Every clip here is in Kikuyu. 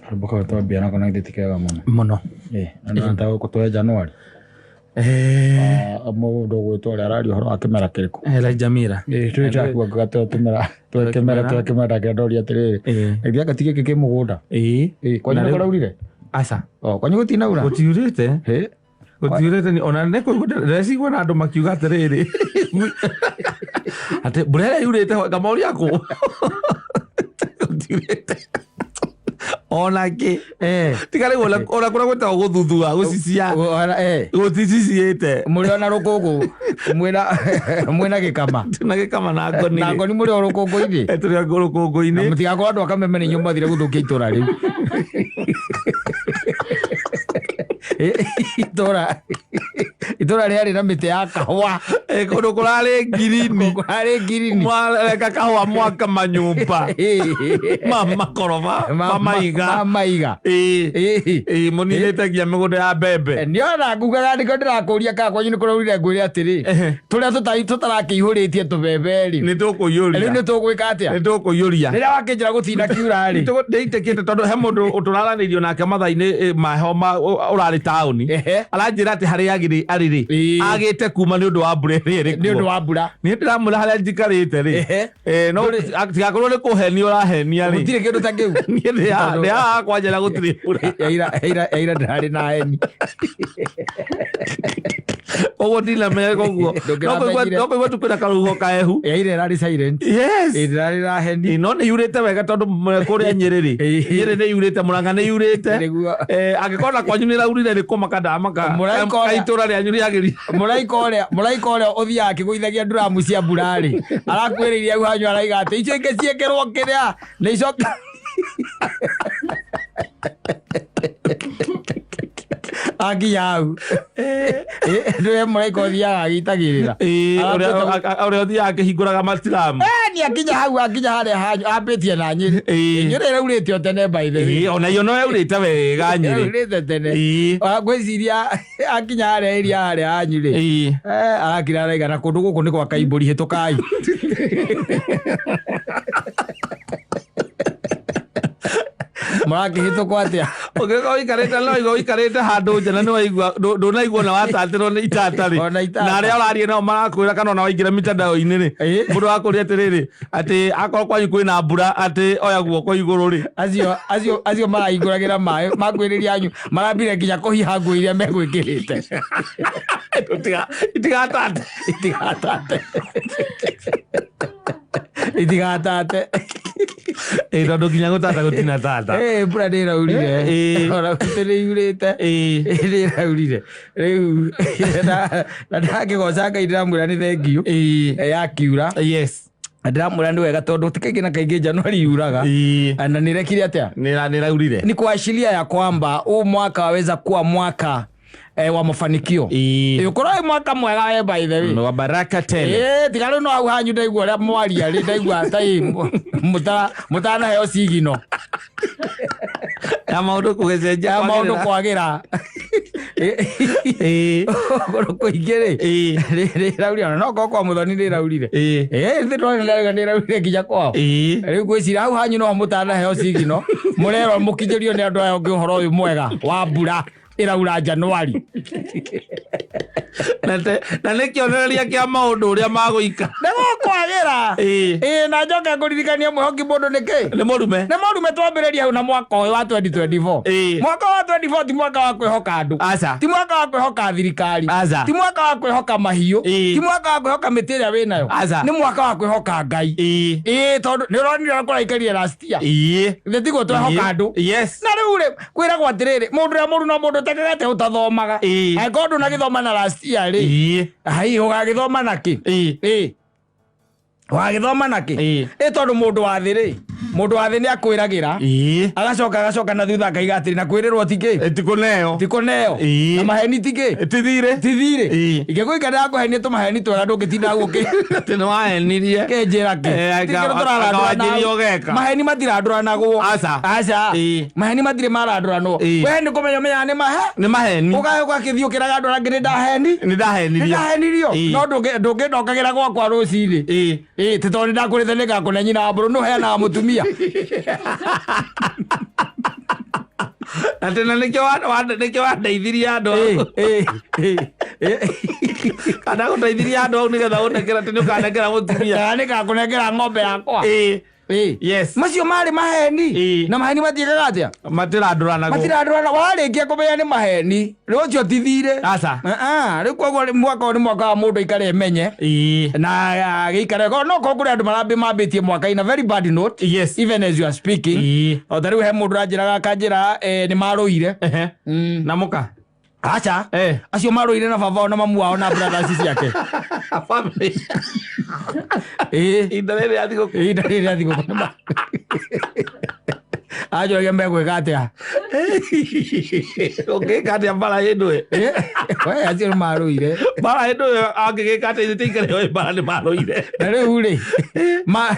Rwĩmbo kau twambia nako na githĩ ti kega mũno. Mũno. Ĩ, na nĩ gũkũ twe January. Mũndũ ũgwĩtwo ũrĩa araria ũhoro wa kĩmera kĩrĩkũ? Elijah Mira. Ĩ, tũrĩ twakuangaga twe tũmera twe kĩmera twe kĩmera ndakĩra ndoria atĩrĩrĩ. Githĩ anga ti gĩkĩ kĩ mũgũnda? Ĩ, kwanyu Na nĩ rĩu- kũraurire? Aca. O, kwanyu gũtinaura? Gũtiurĩte. Ĩ, Gũtiurĩte ni ona nĩ kũigua ndĩrecigua na andũ makiuga atĩrĩrĩ. Atĩ mbura ĩrĩa yurĩte ho ngamoria kũ. Gũtiurĩte. Ona kĩ. Tiga rĩu ona ona kũrĩa gwĩtagwo gũthuthua gũcicia. Gũticiciĩte. Mũrĩ ona rũkũngũ mwĩna mwĩna gĩkama. Na gĩkama na ngoni. Na ngoni mũrĩ o rũkũngũ-inĩ. Tũrĩ o rũkũngũ-inĩ. Na mũtigakorwo andũ a Kameme nĩ inyuĩ mwathire gũthũkia itũra rĩu. Itũra rĩarĩ na mĩtĩ ya kahũa. Kũndũ kũrarĩ ngirini. Kũrarĩ ngirini. Mwareka kahũa mwaka manyũmba. Ma makoroba, ma maiga. Ma maiga. Ĩĩ mũninĩte nginya mĩgũnda ya mbembe. Nĩona ngugaga nĩkĩo ndĩrakũria kana kwanyu nĩ kũraurire ngwĩre atĩrĩ tũrĩa tũtarakĩihũrĩtie tũbebe rĩ Nĩ tũkũiyũria. Rĩu nĩ tũgwĩka atĩa? Nĩ tũkũiyũria. Rĩrĩa wakĩnjĩra gũtina kiura rĩ. Ndĩitĩkĩte tondũ he mũndũ tũraranĩirio nake mathaa-inĩ maheho ma ũrarĩ taũni. Aranjĩra atĩ harĩa agĩrĩ arĩ rĩ agĩte kuma nĩ ũndũ wa mbura ĩrĩa ĩrĩ kuo. Nĩ ũndũ wa mbura. Niĩ ndĩramwĩra harĩa njikarĩte rĩ. No tigakorwo nĩ kũhenia ũrahenia rĩ. Gũtirĩ kĩndũ ta kĩu. Niĩ ndĩ haha kwanjĩra gũtirĩ mbura. Yaira ndĩrarĩ na heni. Koguo ndinamenya koguo. No kũigua tu kwĩna karũhuho kahehu. Yaira ĩrarĩ silent. Yes. Ndĩrarĩ na heni. No nĩ yurĩte wega tondũ kũrĩa Nyĩrĩ rĩ. Nyĩrĩ nĩ yurĩte, Mũrang'a nĩ yurĩte. Angĩkorwo na kwanyu nĩ ĩraurire nĩ kũmaka ndamaka. Ka itũra rĩanyu rĩagĩrire. Mũraika ũrĩa mũraika ũrĩa ũthiaga akĩgũithagia nduramu cia mbura rĩ arakuĩrĩirie hau hanyu araiga atĩ icio ingĩ ciĩkĩrwo kĩrĩa nĩ icoke akinya hau ndũe mũraika ũthiaga agĩitagĩrĩra. Ũrĩa ũthiaga akĩhingũraga matiramu. Nĩ akinya hau akinya harĩa hanyu ambĩtie na Nyĩrĩ. Nyĩrĩ ĩraurĩte o tene by the way. Ona iyo no yaurĩte wega Nyĩrĩ. Yaurĩte tene. Ngwĩciria akinya harĩa area harĩa hanyu rĩ arakira araiga na kũndũ gũkũ nĩ gwa kaimbũri hĩtũkai. Mũrakĩhĩtũkwo atĩa? Ũngĩkorwo ũikarĩte no igua ũikarĩte handũ nja na nĩwaigua ndũnaigua ona watatĩrwo nĩ itata rĩ. Ona itata. Na arĩa ũraria nao marakwĩra kana ona waingĩra mitandao-inĩ rĩ mũndũ akũria atĩrĩrĩ atĩ akorwo kwanyu kwĩna mbura atĩ oya guoko igũrũ rĩ. Acio acio acio marahingũragĩra maĩ makwĩrĩria anyu marambire nginya kũhiha nguo iria megwĩkĩrĩte. Itigatate. Itigatate. Itigatate. Ĩ tondũ nginya gũtata gũtina tata. Mbura nĩ ĩraurire. Ona gwitũ nĩ yurĩte. Nĩ ĩraurire. Rĩu na ndakĩgoca Ngai ndĩramwĩra nĩ thengiũ. Yakiura. Yes. Na ndĩramwĩra nĩ wega tondũ ti kaingĩ na kaingĩ Januari yuraga. Na nĩ ĩrekire atĩa? Nĩ ĩraurire. Ni kuashiria ya kwamba huu mwaka waweza kuwa mwaka wa mafanikio. Ũkorwo wĩ mwaka mwega we by the way. Wa baraka tele. Tiga rĩu no hau hanyu ndaigua ũrĩa mwaria rĩ ndaigua ta mũtanaheo cigino. Ya maũndũ kũgĩcenjia. Ya maũndũ kwagĩra. Kũndũ kũingĩ rĩ rĩraurire ona no korwo kwa Mũthoni rĩraurire. Thĩ ndona nĩ rĩraurire nginya kwao. Rĩu ngwĩciria hau hanyu no mũtanaheo cigino mũrerwo mũkinyĩrio nĩ andũ aya ũngĩ ũhoro ũyũ mwega wa mbura ĩraura Januari. Na nĩ kĩonereria kĩa maũndũ ũrĩa magũikara. Nĩ gũkwagĩra. Ĩĩ na njoke ngũririkanie mwĩhoki mũndũ nĩ kĩ? Nĩ mũrume. Nĩ mũrume twambĩrĩria hau na mwaka ũyũ wa 2024. Mwaka wa 24 ti mwaka wa kwĩhoka andũ. Aca. Ti mwaka wa kwĩhoka thirikari. Aca. Ti mwaka wa kwĩhoka mahiũ. Ti mwaka wa kwĩhoka mĩtĩ ĩrĩa wĩnayo. Aca. Nĩ mwaka wa kwĩhoka Ngai. Ĩĩ tondũ nĩ ũronire ũrĩa kũraikarire last year. Githĩ tiguo twehoka andũ? Yes. Na rĩu rĩ kwĩragwo atĩrĩrĩ mũndũ ũrĩa mũru no mũndũ ũtekaga atĩa ũtathomaga. Angĩkorwo ndũnagĩthoma na last year rĩ hai ũgagĩthoma na kĩ? Ũgagĩthoma na kĩ? Ĩ tondũ mũndũ wa thĩ rĩ mũndũ wa thĩ nĩ akwĩragĩra agacoka agacoka na thutha akaiga atĩrĩ na kwĩrĩrwo ti kĩ? Ti kũneo. Ti kũneo. Na maheni ti kĩ? Ti thirĩ. Ti thirĩ. Ingĩgũikara ndĩrakũhenia tũmaheni twega ndũngĩtinda hau ũkĩ Atĩ nĩ wahenirie. Kĩnjĩra kĩ? Ti kĩndũ tũrarandũra Anga wanjĩria ũgeka. Maheni matirandũranagwo. Aca. Aca. Maheni matirĩ marandũranwo. We nĩ kũmenya ũmenyaga nĩ mahe. Nĩ maheni. Ũgae ũgakĩthiĩ ũkĩraga andũ arĩa angĩ nĩ ndaheni. Nĩ ndahenirio. Nĩ ndahenirio. No ndũngĩndokagĩra gwakwa rũcinĩ. Ĩĩ ti tondũ nĩ ndakũrĩte nĩ ngakũne nyina wa mbũrũ nũ heanaga mũtumia. Atĩ na nĩkĩo wandeithirie andũ au. Kana gũteithirie andũ au nĩgetha ũnengera atĩ nĩũkanengera mũtumia. Kana nĩngakũnengera ng'ombe yakwa. Ĩĩ. Yes. Macio marĩ maheni. Na maheni matiĩkaga atĩa? Matirandũranagwo. Matirandũrana. Warĩkia kũmenya nĩ maheni, rĩu ũcio ti thirĩ. Aca. Ah, rĩu koguo rĩ- mwaka ũyũ nĩ mwaka wa mũndũ aikare emenye. Na agĩikare no korwo kũrĩ andũ marambĩ mambĩtie mwaka in a very bad note. Even as you are speaking. O ta rĩu he mũndũ ũranjĩraga akanjĩra nĩ marũire. Na mũka. Aca. Acio marũire na baba wao na mamu wao na brothers ciake. Family. Ĩĩ. Ihinda rĩrĩ rĩa thigũkũ. Ihinda rĩrĩ rĩa thigũkũ nĩ anjũragia megwĩka atĩa. Ũngĩka atĩa mbara ĩno ĩ? We acio nĩ marũire. Mbara ĩno ĩyo angĩgĩka atĩa ithuĩ tũikare ũĩ mbara nĩ marũire. Na rĩu rĩ,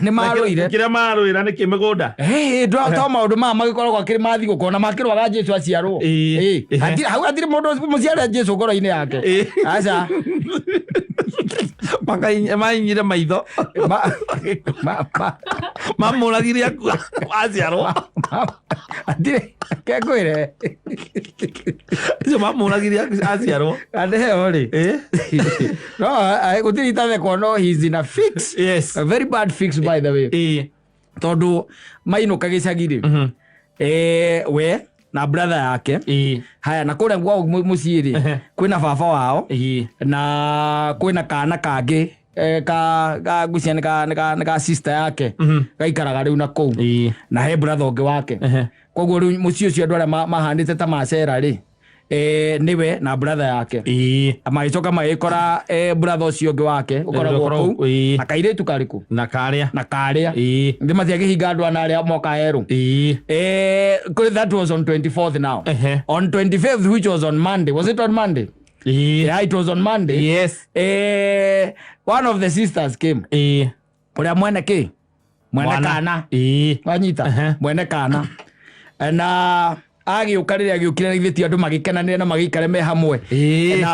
nĩ marũire. Kĩrĩa marũĩra nĩ kĩ mĩgũnda? To maũndũ maya magĩkoragwo akĩrĩ ma thigũkũ ona makĩrwaga Jesu aciarwo. Hau hatirĩ mũndũ mũciare Jesu ngoro-inĩ yake. Aca. Mainyire maitho. Mamũragire akua aciarwo. Hatirĩ, kekwĩre. Acio mamũragire aciarwo. Andeo rĩ. No, gũtirĩ itathekwo no he is in a fix. Yes. A very bad fix by the way. Tondũ mainũka gĩcagi rĩ. We na brother yake. Haya na kũrĩa kwao mũciĩ rĩ, kwĩna baba wao. Na kwĩna kana kangĩ ka ngwĩciria nĩ ka sister yake. Gaikaraga rĩu na kũu. Na he brother ũngĩ wake. Koguo rĩu mũciĩ ũcio andũ arĩa mahanĩte ta macera rĩ, nĩwe na brother yake. Magĩcoka magĩkora brother ũcio ũngĩ wake ũkoragwo kũu. Na kairĩtu karĩkũ? Na karĩa. Na karĩa. Nĩ matiakĩhinga andũ ana arĩa moka erũ. That was on 24th now. On 25th, which was on Monday. Was it on Monday? Yeah, it was on Monday. Yes. One of the sisters came. Ũrĩa mwene kĩ? Mwene kana. Wanyita? Mwene kana. Na agĩũka rĩrĩa agĩũkire na ithuĩ ti andũ magĩkenanĩre na magĩikare me hamwe.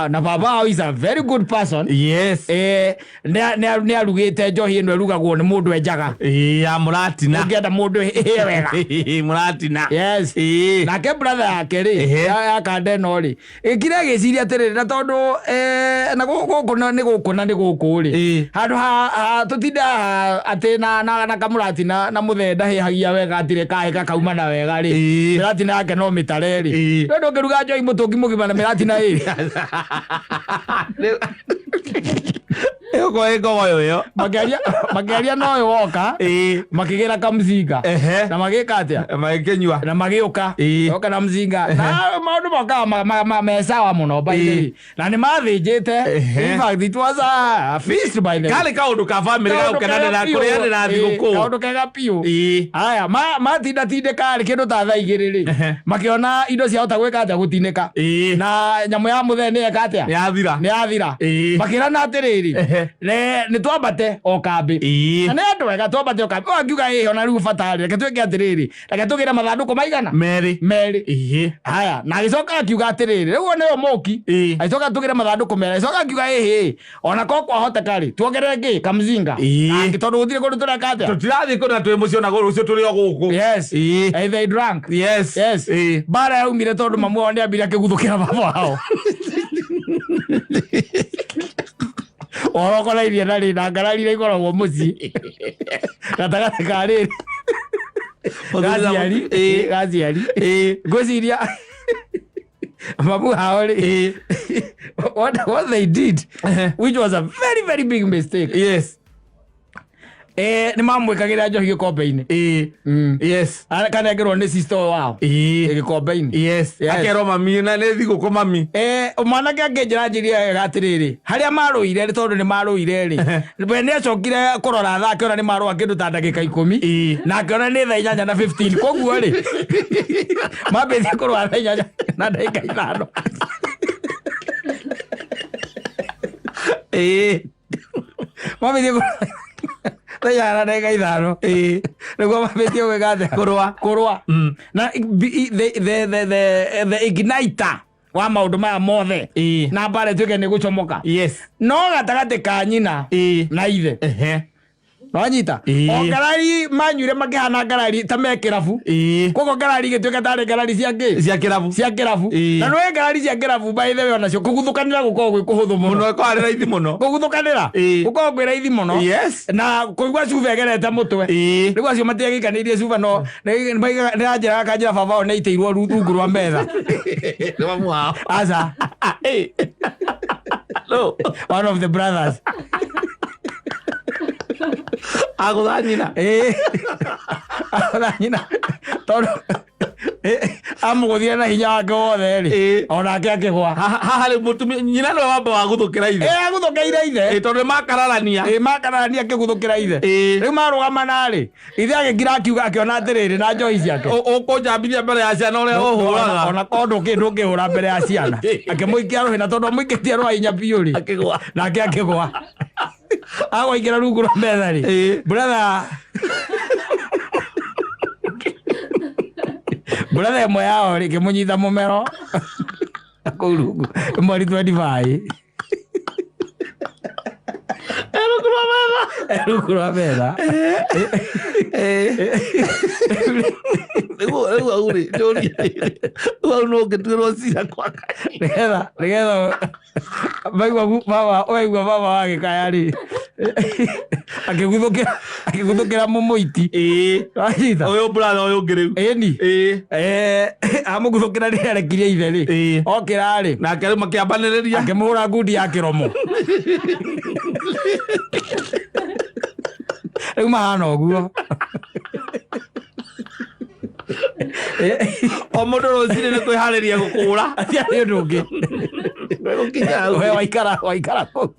Na baba wao is a very good person. Yes. Nĩ arugĩte njohi ĩno ĩrugagwo nĩ mũndũ enjaga. Ya mũratina. Ũngĩenda mũndũ ĩhĩe wega. Mũratina. Yes. Nake brother yake rĩ, ya kanda ĩno rĩ, ĩkire agĩciria atĩrĩrĩ, na tondũ na gũkũ na nĩ gũkũ na nĩ gũkũ rĩ, handũ ha tũtinda haha atĩ na kamũratina na mũthee ndahĩhagia wega atirĩ kahĩ gakauma na wega rĩ, mĩratina yake no mĩtare rĩ. We ndũngĩruga njohi mũtũngi mũgima na mĩratina ĩrĩ. Ĩgũkorwo ĩ ngogoyo ĩyo. Makĩaria na ũyũ woka, makĩgĩra kamzinga. Na magĩka atĩa? Magĩkĩnyua. Na magĩũka. Oka na mzinga. Na maũndũ mokaga me sawa mũno, by the way. Na nĩ mathĩnjĩte. In fact, it was a feast by the way. Karĩ kaũndũ ka family ga Kaũndũ kega gũkenanĩra, biũ. kũrĩanĩra thigũkũ. Kaũndũ kega biũ. Haya, matindatindĩka rĩ, kĩndũ ta thaa igĩrĩ rĩ, makĩona indo ciahota gwĩka atĩa gũtinĩka. Na nyamũ ya mũthee nĩ yeka atĩa? Nĩ yathira. Nĩ yathira. Makĩrana atĩrĩrĩ, nĩ twambate o kambĩ. Na nĩ andũ ega twambate o kambĩ. Ũyũ akiuga ĩĩ ona rĩu bata rĩ, reke twĩke atĩrĩrĩ, reke tũgĩre mathandũkũ maigana? Merĩ. Merĩ. Haya, na agĩcoka akiuga atĩrĩrĩ, rĩu ũyũ nĩwe mũki. Agĩcoka tũgĩre mathandũkũ merĩ. Agĩcoka akiuga ĩhĩ, ona ko kwahoteka rĩ, tuongerere ngĩ kamzinga. Angĩ tondũ gũtirĩ kũndũ tũreka atĩa? Tũtirathiĩ kũndũ na twĩ mũciĩ ona rũciũ tũrĩ o gũkũ. Yes. And they drank. Yes. Yes. Mbara yaumire tondũ mamu wao nĩambire akĩguthũkĩra baba wao. Ũhoro ũkonainie na rĩ na ngarari iria ikoragwo mũciĩ gatagatĩ ka rĩrĩ gaciari gaciari ngwĩciria mamu hao rĩ what they did, which was a very very big mistake. Yes. Nĩ mamwĩkagĩra njohi gĩkombe-inĩ. Yes. Kanengerwo nĩ sister wao. Gĩkombe-inĩ. Yes. Yes. Akerwo mami na nĩ thigũkũ mami. Mwanake akĩnjĩra njĩrie wega atĩrĩrĩ, harĩa marũire rĩ, tondũ nĩ marũire rĩ, we nĩ acokire kũrora thaa akĩona nĩ marũa kĩndũ ta ndagĩka 10. Na akĩona nĩ thaa inyanya na 15. Koguo rĩ, mambĩtie kũrũa thaa inyanya na ndagĩka ithano. Mambĩtie kũrũa thaa inyanya na ndagĩka ithano. Nĩguo mambĩtie gwĩka atĩa? Kũrũa. Kũrũa. Na the igniter wa maũndũ maya mothe. Na mbara ĩtuĩke nĩ gũcomoka. Yes. No gatagatĩ ka nyina na ithe. Nwanyita? Ĩĩ. O ngarari manyuire makĩhana ngarari ta me kĩrabu. Koguo ngarari igĩtuĩka tarĩ ngarari cia kĩ? Cia kĩrabu. Cia kĩrabu. Ĩĩ. Na nĩũĩ ngarari cia kĩrabu, by the way, onacio kũguthũkanĩra gũkoragwo gwĩ kũhũthũ mũno. Mũno, ĩkoragwo arĩ raithi mũno. Kũguthũkanĩra gũkoragwo kwĩ raithi mũno. Na kũigua cuba ĩgerete mũtwe. Rĩu acio matiagĩikanĩirie cuba, no nĩranjĩraga kanjĩra baba wao nĩaitĩirwo rungu rwa metha. Nĩ mamu wao? Aca. No. One of the brothers. Agũtha nyina. Ĩĩ, agũtha nyina tondũ amũgũthire na hinya wake wothe rĩ, onake akĩgwa. Haha rĩu mũtumia nyina nĩwe wamba wagũthũkĩra ithe. Ĩĩ, agũthũkĩire ithe. Ĩĩ, tondũ nĩmakararania. Ĩĩ, makararania, akĩgũthũkĩra ithe. Rĩu marũgamana rĩ, ithe agĩkira akiuga akĩona atĩrĩrĩ na njohi ciake, Ũkũnjambithia mbere ya ciana ũrĩa ũhũraga. Ona korwo ndũngĩhũra mbere ya ciana. Akĩmũikia rũhĩ, na tondũ amũikĩtie rwa hinya biũ rĩ, Akĩgwa. Nake akĩgwa, agwaingĩra rungu rwa metha rĩ, brother ĩmwe yao rĩ ĩkĩmũnyita mũmero kũu rungu ĩmwarithwo ndibai. Rungu rwa metha. Rungu rwa metha. Rĩu hau rĩ, njũrie rĩu hau no ũngĩtuĩrwo cira kwa Ngai. Nĩgetha maigua baba, waigua baba wagĩkaya rĩ, akĩguthũkĩra mũmũiti. Wanyita? Ũyũ brother ũyũ ũngĩ rĩu. Ĩni. Amũguthũkĩra rĩ, arekirie ithe rĩ, okĩra rĩ, Nake rĩu makĩambanĩrĩria. Akĩmũhũra ngundi ya kĩromo. Rĩu mahana ũguo. O mũndũ rũcinĩ nĩ kwĩharĩria gũkũra. Hatiarĩ ũndũ ũngĩ. Gũkinya hau. We waikara kũu.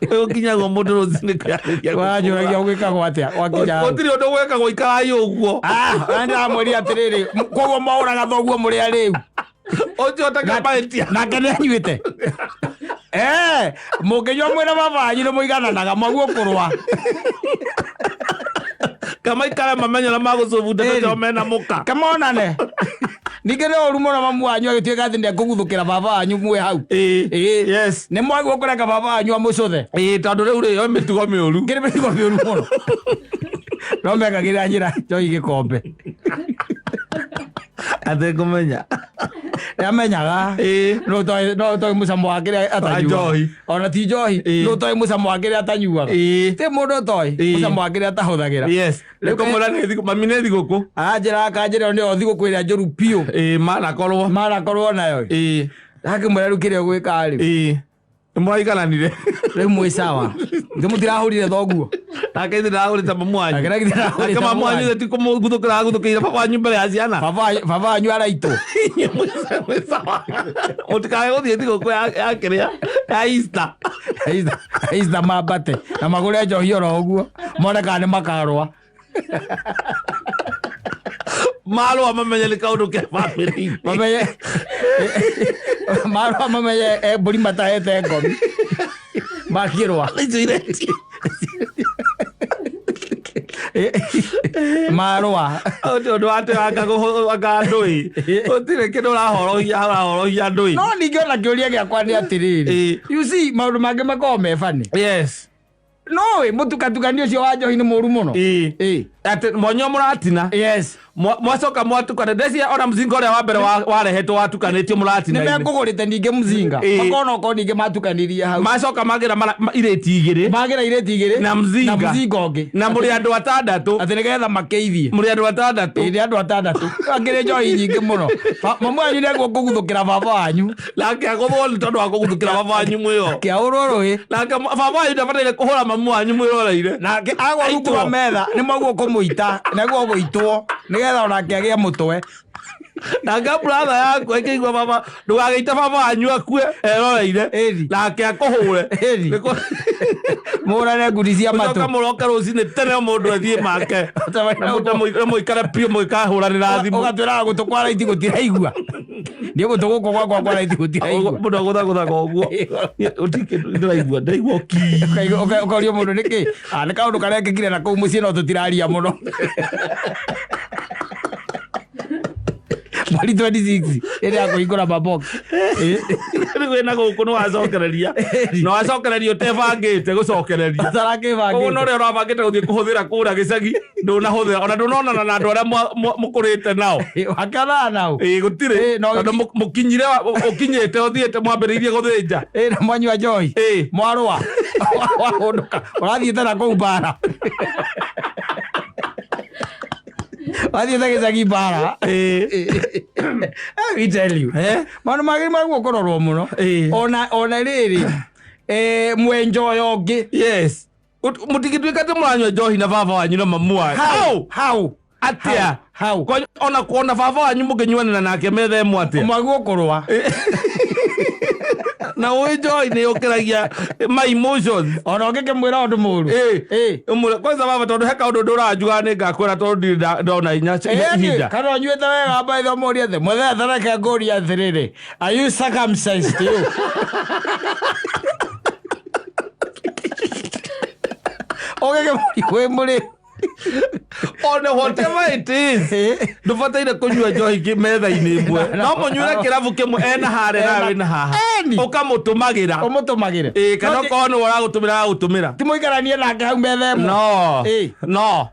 Gũkinya guo mũndũ rũcinĩ kwĩharĩria. Wanjũragia ũgĩkagwo atĩa wakinya hau? Gũtirĩ ũndũ gwĩkagwo, ikarai ũguo. Ah, na ndĩramwĩria atĩrĩrĩ, koguo mwaũraga thoguo mũrĩ arĩu. Ũcio ũtakamaĩtia. Nake nĩ anyuĩte. Eh, mũngĩnyua mwĩna baba wanyu nĩ mũigananaga mwaguo kũrũa. Kamaikara mamenye na magũcũbunda tondũ mena mũka. Kamonane ningĩ nĩ ũru mũno mamu wanyu agĩtuĩka atĩ nĩekũguthũkĩra baba wanyu mwĩ hau. Ĩĩ. Nĩ mwagĩrĩirwo kũreka baba wanyu amũcũthe. Ĩĩ, tondũ rĩu rĩ yo mĩtugo mĩũru. Kĩrĩ mĩtugo mĩũru mũno, no mekagĩra njĩra njohi gĩkombe. Atekũmenya. Nĩamenyaga. No ũtoĩ mũcamo wa kĩrĩa atanyuaga. Njohi. Ona ti njohi. No ũtoĩ mũcamo wa kĩrĩa atanyuaga. Ti mũndũ ũtoĩ mũcamo wa kĩrĩa atahũthagĩra. Rĩu kũmwĩra nĩ thigũ mami nĩ thigũkũ. Aranjĩra akanjĩra ĩyo nĩyo thigũkũ ĩrĩa njũru biũ. Ĩĩ, manakorwo. Manakorwo nayo. Akĩmwĩra rĩu kĩrĩa ũgwĩka rĩ, Ĩĩ, nĩmwaigananire. Rĩu mwĩ sawa, ithe mũtirahũrire thoguo. Nake ithe ndahũrĩte mamu wanyu. Nake nake ndahũrĩte Nake mamu wanyu ithe ti kũmũguthũkĩra aguthũkĩire baba wanyu mbere ya ciana. Baba wanyu araitwo. Mwĩ sawa, mũtikae gũthiĩ thigũkũ ya kĩrĩa ya Easter. Easter mambate na magũre njohi oro ũguo mone kana nĩ makarũa. Marũa mamenye nĩ kaũndũ ke bamĩrĩ-inĩ. Mamenye marũa, mamenye mbũri matahete ngomi makĩrũa. Icio iretio. Marũa. Ũcio ũndũ wa anga andũ ĩ gũtirĩ kĩndũ ũrahorohia andũ ĩ. No ningĩ ona kĩũria gĩakwa nĩ atĩrĩrĩ, you see, maũndũ mangĩ makoragwo me bani. No ĩ mũtukatukanio ũcio wa njohi nĩ mũru mũno. Atĩ mwanyua mũratina. Mwacoka mwatukana, ndeciria ona mzinga ũrĩa wa mbere warehetwo watukanĩtio Nĩ mũratina. mekũgũrĩte ningĩ mzinga. Makona okorwo ningĩ matukanirie hau. Macoka magĩra irĩti igĩrĩ. Magĩra irĩti igĩrĩ. Na mzinga. Na mzinga ũngĩ. Na mũrĩ andũ atandatũ. Atĩ nĩgetha makĩithie. Mũrĩ andũ atandatũ. Ĩ, nĩ andũ atandatũ, akĩrĩ njohi nyingĩ mũno. Mamu wanyu nĩguo kũguthũkĩra baba wanyu. Nake agũthwo nĩ tondũ wa kũguthũkĩra baba wanyu mwĩo. Kĩaũrwo rũĩ. Nake baba wanyu ndabataire kũhũra mamu wanyu mwĩroreire. Nake agwa rungu rwa Aitwo. metha nĩ mwaguo kũmũita, nĩguo gũitwo nĩgetha onake agĩe mũtwe. Nake brother yaku ĩkĩigua baba ndũgagĩite baba wanyu akue eroreire. Nake akũhũre. Mũrane ngundi cia matũ. Mũcoka mũroke rũcinĩ tene o mũndũ athiĩ make. Na mũikare biũ mũgĩkahũranĩra thimũ. Ũgatwĩraga gũtũ kwa raiti gũtiraigua, niĩ gũtũ gũkũ gwakwa kwa raiti gũtiraigua. Mũndũ agũthagũthaga ũguo. Gũtirĩ kĩndũ ndĩraigua, ndĩraigua ki. Ũkorio mũndũ nĩkĩ. Ah, nĩ kaũndũ karekĩkire na kũu mũciĩ no tũtiraria mũno. Mweri 26 ĩrĩa ya kũhingũra mabox. Rĩu wĩna gũkũ nĩ wacokereria na wacokereria ũtebangĩte gũcokereria. Koguo na Ũtarakĩbangĩte. ũrĩa ũrabangĩte gũthiĩ kũhũthĩra kũrĩa gĩcagi ndũnahũthĩra, ona ndũnonana na andũ arĩa mũkũrĩte nao. Wakĩonana nao. Ĩĩ, gũtirĩ. Ĩĩ, no Tondũ mũkinyire ũkinyĩte ũthiĩte mwambĩrĩirie gũthĩnja. Ĩĩ, na mwanyua njohi. Ĩĩ. Mwarũa. Wahũndũka. Ũrathiĩte na kũu mbara. Wathiĩte gĩcagi mbara. Ĩĩ. Let me tell you. Eh? Maũndũ magĩrĩirwo gũkũrorwo mũno. Ĩĩ. Ona rĩrĩ, mwenjoyo ũngĩ. Yes. Mũtingĩtuĩka atĩ mũranyua njohi na baba wanyu na mamu wanyu. How? How? Atĩa? How? Ona kuona baba wanyu mũkĩnyuanĩra nake metha ĩmwe atĩa? Mwagwo kũrũa. Na ũĩ njohi nĩ yũkĩragia my emotions. Ona ũngĩkĩmwĩra ũndũ mũru. Ĩĩ. Ĩĩ. Ũmwĩre, kwanza baba tondũ he kaũndũ ndũranjugaga nĩ ngakwĩra tondũ ndirĩ ndona hinya Ĩĩ, ihinda. kana ũnyuĩte wega maitho mũrie atĩ mũthee tareke ngũrie atĩrĩrĩ, are you circumcised you? Ũgĩkĩmũria wĩ mũrĩu. Ona whatever it is, ndũbataire kũnyua njohi metha-inĩ ĩmwe. No mũnyuĩre kĩrabu kĩmwe ena harĩa nawe wĩna haha. Eni. Ũkamũtũmagĩra. Ũmũtũmagĩre. Ĩĩ, kana No ti- okorwo nĩwe ũragũtũmĩra agagũtũmĩra. ti mũikaranie nake hau metha ĩmwe. No. Ĩĩ. No.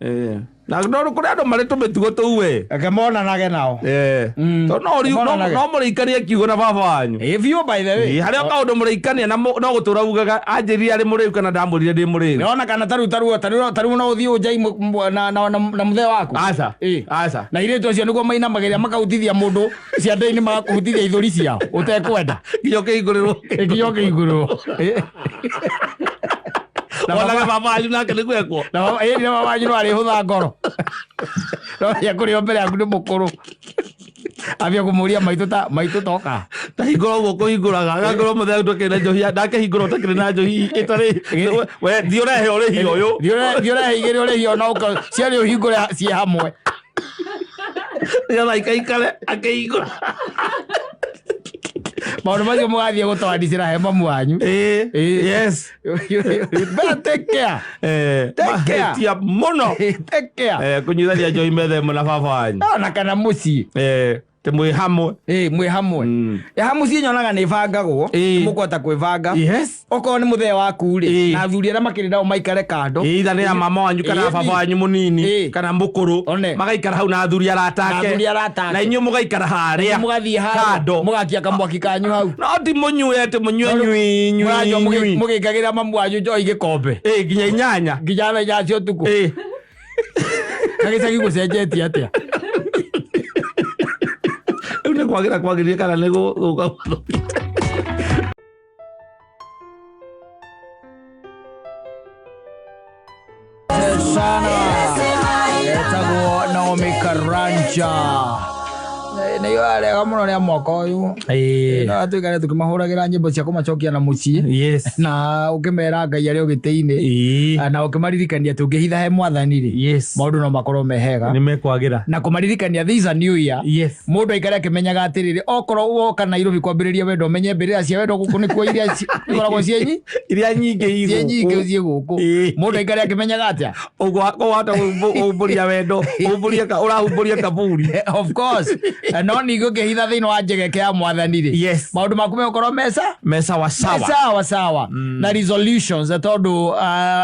Ĩĩ. Na no kũrĩ andũ marĩ tũmĩtugo tũu we. Reke monanage nao. Ĩĩ. Tondũ no Monanage. no mũrĩikanie kiugo na baba wanyu. Ĩĩ, biũ by the way. Ĩĩ, harĩ o kaũndũ mũrĩikania na no gũtũra ugaga anjĩrire arĩ mũrĩu kana ndamwĩrire ndĩ mũrĩu. Nĩwona kana tarĩu tarĩu tarĩu tarĩu no ũthiĩ ũnjai na mũthee waku. Aca. Ĩĩ. Aca. Na airĩtu acio nĩguo mainamagĩrĩra makahutithia mũndũ ciande-inĩ magakũhutithia ithũri ciao ũtekwenda. Nginya ũkĩhingũrĩrwo. Nginya ũkĩhingũrĩrwo. Ĩĩ. Na Wonage baba- baba wanyu nake nĩguo ekwo. na baba ĩĩ, na baba wanyu no arĩhũtha ngoro. No ekũrĩo mbere yaku nĩ mũkũrũ. Ambia kũmũria maitũ ta maitũ toka. Tahingũra ũguo kũhingũraga agakũrwo mũthenya ũtakĩrĩ na njohi ndakĩhingũra ũtakĩrĩ na njohi ĩtarĩ we thiĩ ũrehe ũrĩhi ũyũ. Thiĩ ũrehe igĩrĩ ũrĩhi ona ũka cierĩ ũhingũre ciĩ hamwe. Nĩgetha aikaikare akĩhingũra. Maũndũ macio mũgathiĩ gũtwanicĩra he mamu wanyu. Ĩĩ. Ĩĩ. Yes. You better take care. Take care. Mahĩtia mũno. Take care. Kũnyuithania njohi metha ĩmwe na baba wanyu. Ona kana mũciĩ. Tĩ mwĩ hamwe. Ĩĩ, mwĩ hamwe. Ha mũciĩ nyonaga nĩ ĩbangagwo. Ĩĩ. Mũkũhota kwĩbanga. Yes. Okorwo nĩ mũthee waku rĩ, Ĩĩ. na athuri arĩa makĩrĩ nao maikare kando. Either nĩ ya mama wanyu kana Ĩĩ, baba wanyu mũnini Ĩĩ. kana mũkũrũ One. magaikara hau na athuri arata Na ake. athuri arata ake. Na inyuĩ mũgaikara harĩa Mũgathiĩ harĩa. kando. Mũgakia kamwaki kanyu hau. No ti mũnyue atĩ mũnyue nyui nyui Mũranyua nyui. mũgĩkagĩra mamu wanyu njohi gĩkombe. Ĩĩ, nginya inyanya. Nginya thaa inya cia ũtukũ. Ĩĩ. Gagĩcagi gũcenjetie atĩa? Rĩu nĩ kwagĩra kwagĩrire kana nĩ gũka gũthũkĩte? Sana etagwo Naomi Karanja. Nä arega må no rä a mwaka å yå Ĩĩ. no atuä tå kä mahå ragä ra nyä mbo cia kå macokia na må ciä Yes. na å kä mera Ngai arä o gä tä-inä Ĩĩ. na å kä maririkania tå ngä hitha he mwathani rä Yes. maå ndå no makorwo me hega Nĩ mekwagĩra. na kå maririkania this is a new year Yes. må ndå aikare akä menyaga atä rä rä okorwo woka Nairobi kwambä rä ria wendo menye mbä rä ra cia wendo gå kå nä kuo iria ikoragwo ciä nyi Iria nyingĩ i ciä nyingä gũkũ. ciä gå kå Ĩĩ. må ndå aikare akä menyaga atä a Ũguo wahota kũhumbũria wendo, ũhumbũrie ũrahumbũria kaburi. Of course. No ningĩ ũngĩhitha thĩinĩ wa njegeke ya mwathani rĩ, Yes. maũndũ maku megũkorwo mesa Me sawa sawa. sawa sawa na resolutions tondũ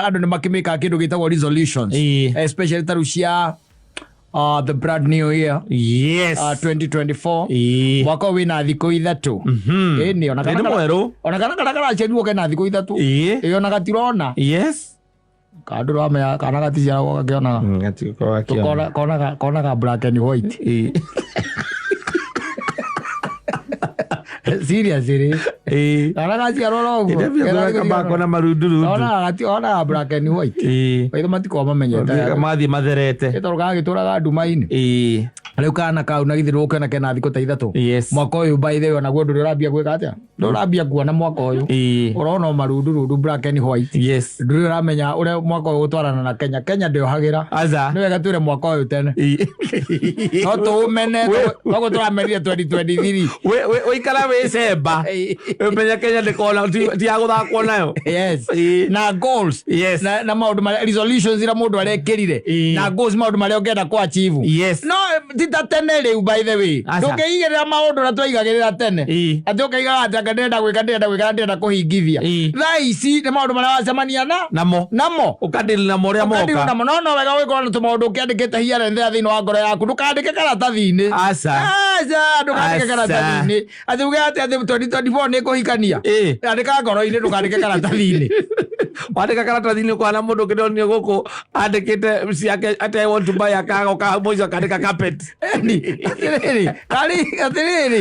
andũ nĩ makĩmĩkaga kĩndũ gĩtagwo resolutions. Ĩĩ. Especially tarĩu cia the brand new year, Yes. 2024. Ĩĩ. Mwaka ũyũ wĩna thikũ ithatũ. Ĩni, ona Nĩ mwerũ. ona kana kana karaciarirwo kena thikũ ithatũ. Ĩĩ. Ĩĩ, ona gatirona Yes. kandũ ramenya kana gaticiaragwo gakĩonaga. Konaga black and white. Ĩĩ. Seriously. Ĩĩ. Kana gaciarwo no ũguo. Ĩndĩ Kena bako na marundurundu. Onaga black and white. Ĩĩ. Maitho matikoragwo mamenyete. Mathiĩ matherete. Tondũ gagĩtũraga nduma-inĩ. Ĩĩ. Rĩu kana kau na githĩ ndũgũkĩona kena thikũ ta ithatũ. Yes. Mwaka ũyũ by the way onaguo ndũrĩ ũrambia gwĩka atĩa? Ndũrĩ ũrambia kuona mwaka ũyũ. Ĩĩ. Ũrona o marundurundu black and white. Yes. Ndũrĩ ũramenya ũrĩa mwaka ũyũ gũtwarana na Kenya. Kenya ndĩohagĩra. Aca. Nĩ wega twĩre mwaka ũyũ tene. Ĩĩ. No tũũmene toguo tũramenire 2023. Wĩikara wĩ cemba. Ũmenye Kenya ndĩkona ti ya gũthakwo nayo. Yes. Ĩĩ. Na goals. Yes. Na maũndũ marĩa resolutions iria mũndũ arekĩrire. Ĩĩ. Na goals maũndũ marĩa ũngĩenda kũ achieve. Yes. No ti Ti ta tene rĩu, by the way. Aca. Ndũngĩigĩrĩra maũndũ ũrĩa twaigagĩrĩra tene, atĩ ũkaigaga atĩ anga ndĩrenda gwĩka, ndĩrenda gwĩka na ndĩrenda kũhingithia. Thaa ici nĩ maũndũ marĩa wacemania na Namo. Namo. Ũkadili namo ũrĩa Ũkadili moka. namo. No wega ũgĩkorwo na tũmaũndũ ũkĩandĩkĩte here and there thĩinĩ wa ngoro yaku. Ndũkandĩke karatathi-inĩ. Aca. Aca, ndũkandĩke Aca. karatathi-inĩ atĩ uge atĩ 2024 nĩ ngũhikania. Andĩka ngoro-inĩ, ndũkandĩke karatathi-inĩ. Wandĩka karatathi-inĩ ũkona mũndũ ũngĩ ndonire gũkũ andĩkĩte ciake atĩ "I want to buy a car", oka mũico akandĩka carpet. Eni, atĩrĩrĩ, karĩ atĩrĩrĩ,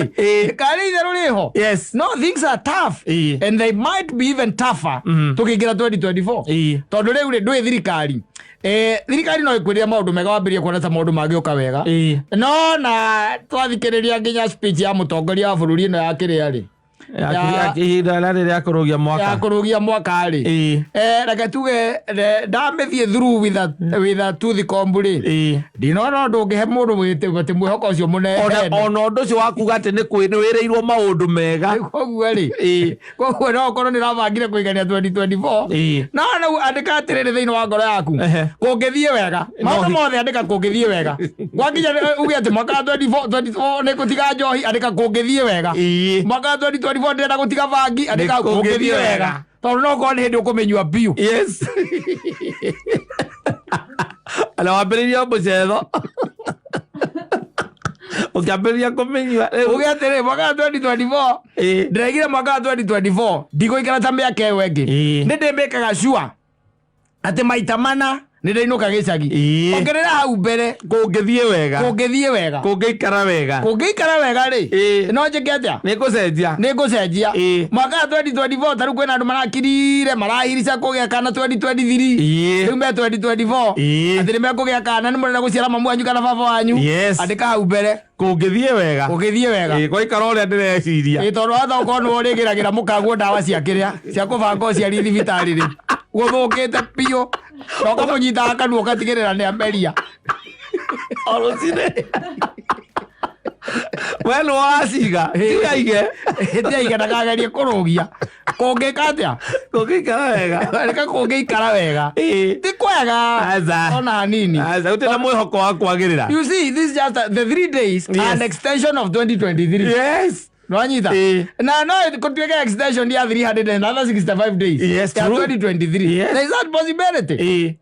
karĩ itherũ rĩho. No things are tough and they might be even tougher tũkĩingĩra 2024, tondũ rĩu rĩ ndũĩ thirikari. Thirikari no ĩkwĩrĩre maũndũ mega, wambĩrĩrie kuona ta maũndũ mangĩũka wega, no na twathikĩrĩria nginya speech ya mũtongoria wa bũrũri ĩno ya kĩrĩa rĩ, Ihinda rĩarĩ rĩa kũrũgia ya mwaka. Kũrũgia mwaka rĩ, reke tuge ndamĩthiĩ through with a tooth comb rĩ, ndinona ũndũ ũngĩhe mũndũ atĩ mwĩhoko ũcio mũnene. Ona ũndũ ũcio wa kuga atĩ nĩ wĩrĩirwo maũndũ mega. Koguo rĩ, koguo no ũkorwo nĩ ũrabangire kũigania 2024, no rĩu andĩka atĩrĩrĩ thĩinĩ wa ngoro yaku, kũngĩthiĩ wega, maũndũ mothe andĩka kũngĩthiĩ wega. Gwakinya uge atĩ mwaka wa 24 nĩ gũtiga njohi, andĩka kũngĩthiĩ wega. Mwaka wa 2024 ndĩrenda gũtiga bangi, andĩka Nĩ kũngĩthiĩ kũngĩthiĩ wega, wega. Tondũ no ũkorwo nĩ hĩndĩ ũkũmĩnyua biũ. Yes, na wambĩrĩria mũcetho ũkĩambĩrĩria kũmĩnyua rĩu. Uge atĩrĩ, mwaka wa 2024, ndĩraigire mwaka wa 2024 ndigũikara ta mĩaka ĩyo ĩngĩ. Nĩ ndĩmĩkaga sure atĩ maita mana nĩ ndainũka gĩcagi. Ongerera hau mbere. Kũngĩthiĩ wega. Kũngĩthiĩ wega. Kũngĩikara wega. Kũngĩikara wega rĩ, no njĩke atĩa? Nĩ ngũcenjia. Nĩ ngũcenjia. Mwaka wa 2024, tarĩu kwĩna andũ marakirire marahirica kũgĩa kana 2023, rĩu me 2024, atĩ nĩ mekũgĩa kana, nĩ mũrenda gũciara mamu wanyu kana baba wanyu. Andĩka hau mbere. Kũngĩthiĩ wega. Kũngĩthiĩ wega. Gwaikara ũrĩa ndĩreciria. Ĩ, tondũ watha ũkorwo nĩwe ũrĩgĩragĩra mũkaguo ndawa cia kĩrĩa cia kũbanga ũciari thibitarĩ rĩ, gũthũkĩte biũ, na ũkamũnyitaga kanua ũgatigĩrĩra nĩ ameria. O rũcinĩ we nĩ waciga tigaige. Tiaige, ndakagerie kũrũgia. Kũngĩka atĩa? Kũngĩikara wega. Reka kũngĩikara wega. Ti kwega. Aca. Ona hanini. Aca, gũtirĩ na mwĩhoko wa kwagĩrĩra. You see, this is just the 3 days an extension of 2023. Nwanyita? Na no kũtuĩke extension ya 365 days ya 2023. There is that possibility.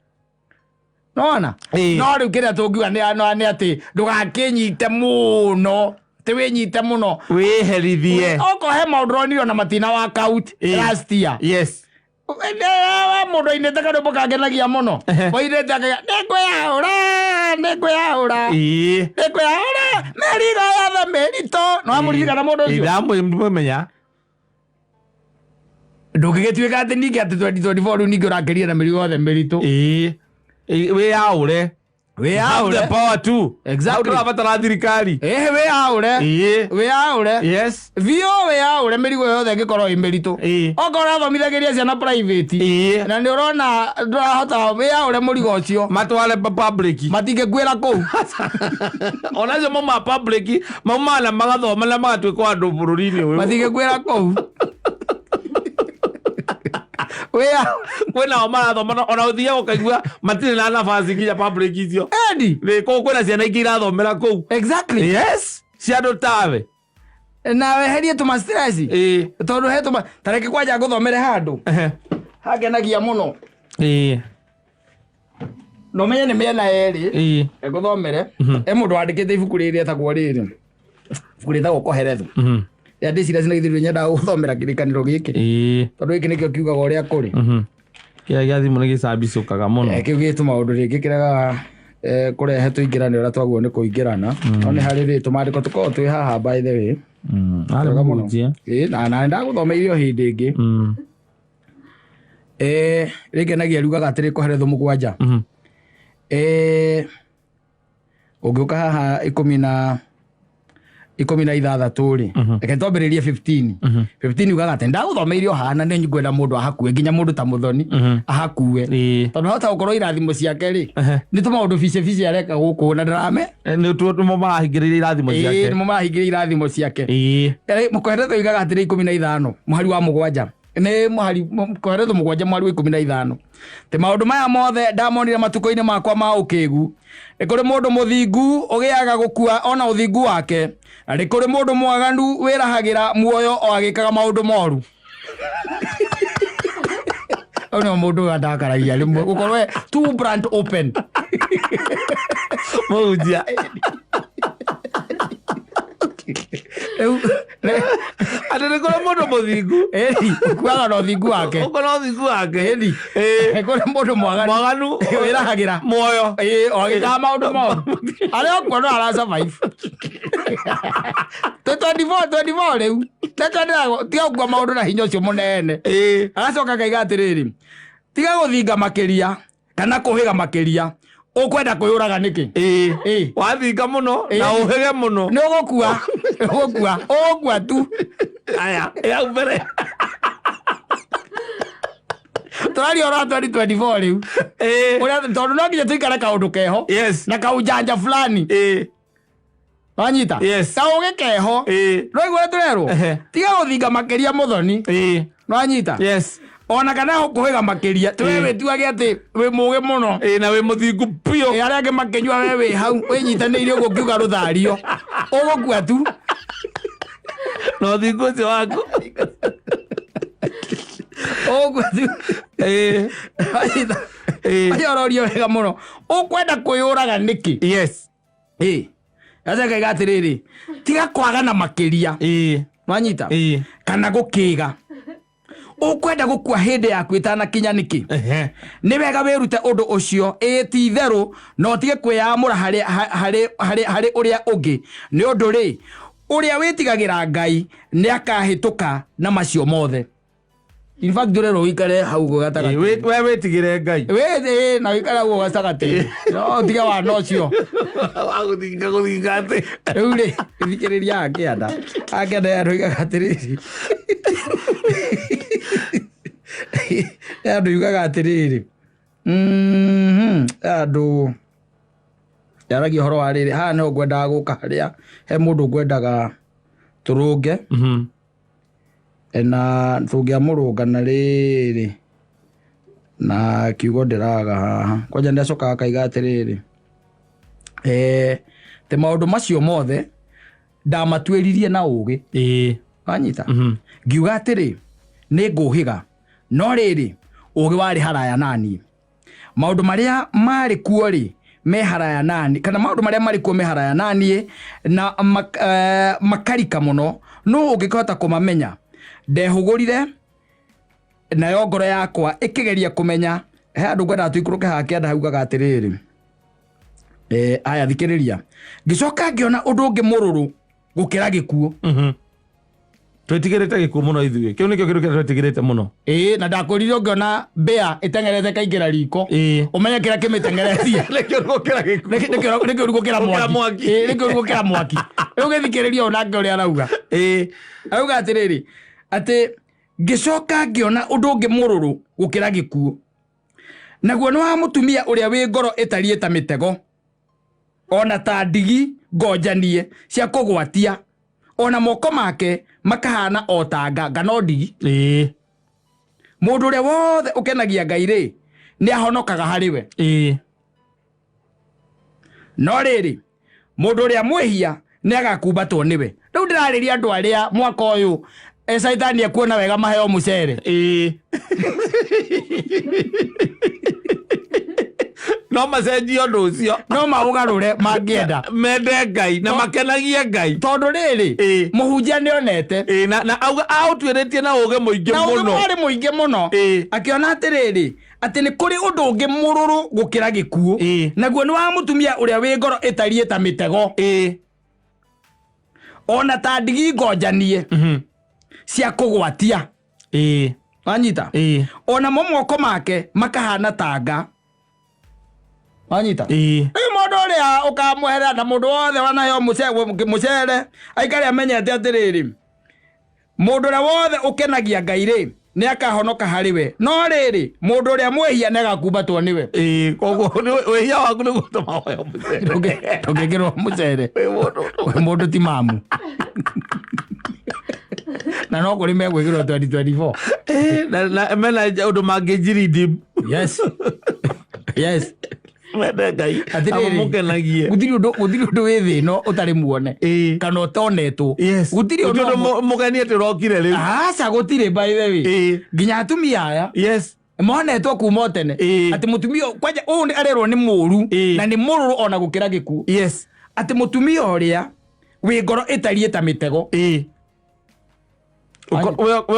Nona no rĩu kĩrĩa tũngiuga nĩ atĩ ndũgakĩnyite mũno, tĩ wĩnyite mũno. Wĩherithie. Okorwo he maũndũ ũronire ona matina work out last year, mũndũ ainĩte karwĩmbo kangenagia mũno, oinĩte akauga, "Nĩngwĩyaũra, nĩngwĩyaũra, nĩngwĩyaũra mĩrigo yothe mĩritũ." No amũririkana mũndũ ũcio? Ndamũmenya. Ndũngĩgĩtuĩka atĩ ningĩ atĩ 2024 rĩu ningĩ ũrakĩria na mĩrigo yothe mĩritũ. Wĩyaũre. Wĩyaũre. Have the power too. Exactly. Hau ndũrabatara thirikari. Ĩhĩ, wĩyaũre. Wĩyaũre biũ, wĩyaũre mĩrigo yothe ĩngĩkorwo ĩ mĩritũ. Okorwo ũrathomithagĩria ciana private na nĩ ũrona ndũrahota, wĩyaũre mũrigo ũcio. Matware public. Matingĩkuĩra kũu. Onacio mauma public, maumaga na magathoma na magatuĩka andũ bũrũri-inĩ ũyũ. Matingĩkuĩra kũu. Wĩa Kwĩnao marathoma ona ũthiaga ũkaigua matirĩ na nafasi nginya public icio. Edi. Nĩ kũu kwĩna ciana ingĩ irathomera kũu. Yes, cia andũ tawe. Na weherie tũma stress, tondũ he tũma tareke kwanja ngũthomere handũ hangenagia mũno, na ũmenye nĩ mĩena yerĩ. Ngũthomere he mũndũ wandĩkĩte ibuku rĩrĩ rĩetagwo rĩrĩ, ibuku rĩtagwo Koherethu. Rĩa ndĩciria cina githĩ nyendaga gũthomera kĩrĩkanĩro gĩkĩ, tondũ gĩkĩ nĩkĩo kiugaga ũrĩa kũrĩ. Kĩrĩa gĩa thimũ nĩ gĩcambicũkaga mũno. Kĩu gĩ tũmaũndũ rĩngĩ kĩregaga kũrehe tũingĩrane ũrĩa twaguo nĩ kũingĩrana, no nĩ harĩ rĩ tũmandĩko tũkoragwo twĩ haha, by the way. Arĩ Wega mũno. mũhunjia. Ĩ, na ndagũthomeire o hĩndĩ ĩngĩ. Rĩngenagia riugaga atĩrĩ, Koherethu 7, ũngĩũka haha 16 rĩ, reke twambĩrĩrie 15. 15 ugaga atĩ ndagũthomeire o haha, na nĩ ngwenda mũndũ ahakue, nginya mũndũ ta Mũthoni ahakue, tondũ hota gũkorwo irathimo ciake rĩ, nĩ tũmaũndũ bice bice areka gũkũ na ndarame. Nĩ tuo nĩmo marahingĩrĩria irathimo ciake. Nĩmo marahingĩrĩria irathimo ciake. Mũkoheretho iugaga atĩrĩ, 15 mũhari wa 7. Nĩ mũhari Koheletho 7 mweri wa 15. Ti maũndũ maya mothe ndamonire matukũ-inĩ makwa ma ũkĩgu. Nĩ kũrĩ mũndũ mũthingu ũgĩaga gũkua ona ũthingu wake, na nĩ kũrĩ mũndũ mwaganu wĩrahagĩra muoyo o agĩkaga maũndũ moru. Ũyũ nĩwe mũndũ ũyũ andakaragia rĩmwe gũkorwo e too brand open. Mũhunjia. Rĩu Atĩ nĩ kũrĩ mũndũ mũthingu. Ĩni, ũkuaga na ũthingu wake. Ũkorwo ũthingu wake. Ĩni. Ĩĩ. Nĩ kũrĩ mũndũ mwaganu Mwaganu. wĩrahagĩra Muoyo. Ĩĩ, o agĩkaga maũndũ moru. Arĩa okuo no ara survive. Twĩ 24 24 rĩu. Tiga gũkua maũndũ na hinya ũcio mũnene. Ĩĩ. Agacoka akaiga atĩrĩrĩ, tiga gũthinga makĩria kana kũhĩga makĩria, ũkwenda kwĩyũraga nĩkĩ? Ĩĩ. Ĩĩ. Wathinga mũno na Ĩĩ. ũhĩge mũno. Nĩ ũgũkua, ũgũkua, ũgũkua tu. Aya, ĩ hau mbere. Tũraria ũhoro wa 2024 rĩu. Ĩĩ. Ũrĩa tondũ no nginya tũikare kaũndũ keho. Yes. Na kaũnjanja fulani. Ĩĩ. Wanyita? Yes. Kaũgĩ keho. Ĩĩ. Nĩwaigua ũrĩa tũrerwo? Ehe. Tiga gũthinga makĩria mũthoni. Ĩĩ. Nĩwanyita? Yes. Ona kana kũhĩga makĩria. Tiwe Ĩĩ. wĩtuage atĩ wĩ mũgĩ mũno. Ĩĩ na wĩ mũthingu biũ. Ĩ arĩa angĩ makĩnyua we wĩ hau wĩnyitanĩire ũguo ũkiuga rũthario. Ũgũkua tu. Na ũthingu ũcio waku. Ũgũkua tu. Ĩĩ. Wanyita? Ĩĩ. Acio ũrorio wega mũno. Ũkwenda kwĩyũraga nĩkĩ? Yes. Ĩ. Gacoka kaiga atĩrĩrĩ, tiga kwagana makĩria. Ĩĩ. Wanyita? Ĩĩ. Kana gũkĩga. Ũkwenda gũkua hĩndĩ yaku ĩtanakinya nĩkĩ? Ehe. Nĩ wega wĩrute ũndũ ũcio, ĩĩ ti itherũ, na ũtige kwĩyamũra harĩ, harĩ, harĩ, harĩ ũrĩa ũngĩ. Nĩ ũndũ rĩ, ũrĩa wĩtigagĩra Ngai nĩ akahĩtũka na macio mothe. In fact, ũrerwo ũikare hau ũguo Ĩĩ, gatagatĩ. we wĩtigĩre Ngai. Wĩ, na ũikare hau ũguo gatagatĩ. No ũtige wana ũcio. Wagũthinga gũthinga atĩ. Rĩu rĩ, thikĩrĩria akĩanda. Akĩanda andũ oigaga atĩrĩrĩ. Andũ yugaga atĩrĩrĩ. Andũ yaragia ũhoro wa rĩrĩ, haha nĩho ngwendaga gũka harĩa he mũndũ ngwendaga tũrũnge. Na tũngĩamũrũnga na rĩrĩ na kiugo ndĩraga haha kwanja nĩ acokaga akaiga atĩrĩrĩ te maũndũ macio mothe ndamatuĩririe na ũgĩ. Ĩĩ. Wanyita? Ngiuga atĩrĩ nĩ ngũhĩga, no rĩrĩ ũgĩ warĩ haraya naniĩ. Maũndũ marĩa marĩ kuo rĩ me haraya nani, kana maũndũ marĩa marĩ kuo me haraya naniĩ na makarika mũno, nũ ũngĩkĩhota kũmamenya? Ndehũgũrire nayo ngoro yakwa ĩkĩgeria kũmenya. He andũ ngwendaga tũikũrũke haha kĩanda haugaga atĩrĩrĩ, aya thikĩrĩria. Ngĩcoka ngĩona ũndũ ũngĩ mũrũrũ gũkĩra gĩkuũ. Twetigĩrĩte gĩkuũ mũno ithuĩ. Kĩu nĩkĩo kĩndũ kĩrĩa twetigĩrĩte mũno. Ĩĩ, na ndakwĩrire ũngĩona mbĩa ĩteng'erete ĩkaingĩra riko, Ĩĩ. ũmenye kĩrĩa kĩmĩteng'eretie. Nĩkĩo gũkĩra gĩkuũ. Nĩkĩo gũkĩra Gũkĩra mwaki. mwaki. Ĩĩ, nĩkĩo gũkĩra mwaki. Rĩu gĩthikĩrĩria ũyũ nake ũrĩa arauga. Ĩĩ. Arauga atĩrĩrĩ, atĩ ngĩcoka ngĩona ũndũ ũngĩ mũrũrũ gũkĩra gĩkuũ. Naguo nĩ wa mũtumia ũrĩa wĩ ngoro ĩtariĩ ta mĩtego, ona ta ndigi ngonjanie cia kũgwatia, ona moko make makahana o ta nga, nga no ndigi. Ĩĩ. Mũndũ ũrĩa wothe ũkenagia Ngai rĩ, nĩ ahonokaga harĩ we. Ĩĩ. No rĩrĩ, mũndũ ũrĩa mwĩhia nĩ agakumbatwo nĩwe. Rĩu ndĩrarĩria andũ arĩa mwaka ũyũ caitani ekuona wega maheo mũcere. Ĩĩ. No macenjie ũndũ ũcio. No maũgarũre mangĩenda. Mende Ngai na makenagie Ngai. Tondũ rĩrĩ, Ĩĩ. mũhunjia nĩonete. Ĩĩ, na auga aũtuĩrĩtie na ũgĩ mũingĩ Na ũgĩ mũno. warĩ mũingĩ mũno. Ĩĩ. Akĩona atĩrĩrĩ, atĩ nĩ kũrĩ ũndũ ũngĩ mũrũrũ gũkĩra gĩkuũ. Ĩĩ. Naguo nĩ wa mũtumia ũrĩa wĩ ngoro ĩtariĩ ta mĩtego. Ĩĩ. Ona ta ndigi ngonjanie cia kũgwatia. Ĩĩ. Wanyita? Ĩĩ. Ona mo moko make makahana ta nga. Wanyita? Ĩĩ. Rĩu mũndũ ũrĩa ũkamweherera na mũndũ wothe wanaheo mũcere aikare amenyete atĩrĩrĩ, mũndũ ũrĩa wothe ũkenagia Ngai rĩ nĩ akahonoka harĩ we, no rĩrĩ mũndũ ũrĩa mwĩhia nĩ agakumbatwo nĩwe. Ĩĩ, koguo wĩhia waku nĩguo ũtũmaga ũheo mũcere. Ndũngĩkĩrwo mũcere. Wĩ mũndũ. Wĩ mũndũ ti mamu. Na no kũrĩ megwĩkĩrwo 2024. Na mena ũndũ mangĩnjirindi. Yes, yes. Mende Ngai. Atĩrĩrĩ. Amũkenagie. Gũtirĩ ũndũ wĩ thĩ ĩno ũtarĩ muone kana ũtonetwo. Gũtirĩ Gũtirĩ ũndũ ũndũ mũgeni atĩ ũrokire rĩu. Aca, gũtirĩ, by the way. Nginya atumia aya monetwo kuma o tene atĩ mũtumia kwanja ũyũ nĩ arerwo nĩ mũru na nĩ mũrũrũ ona gũkĩra gĩkuũ, atĩ mũtumia ũrĩa wĩ ngoro ĩtariĩ ta mĩtego. We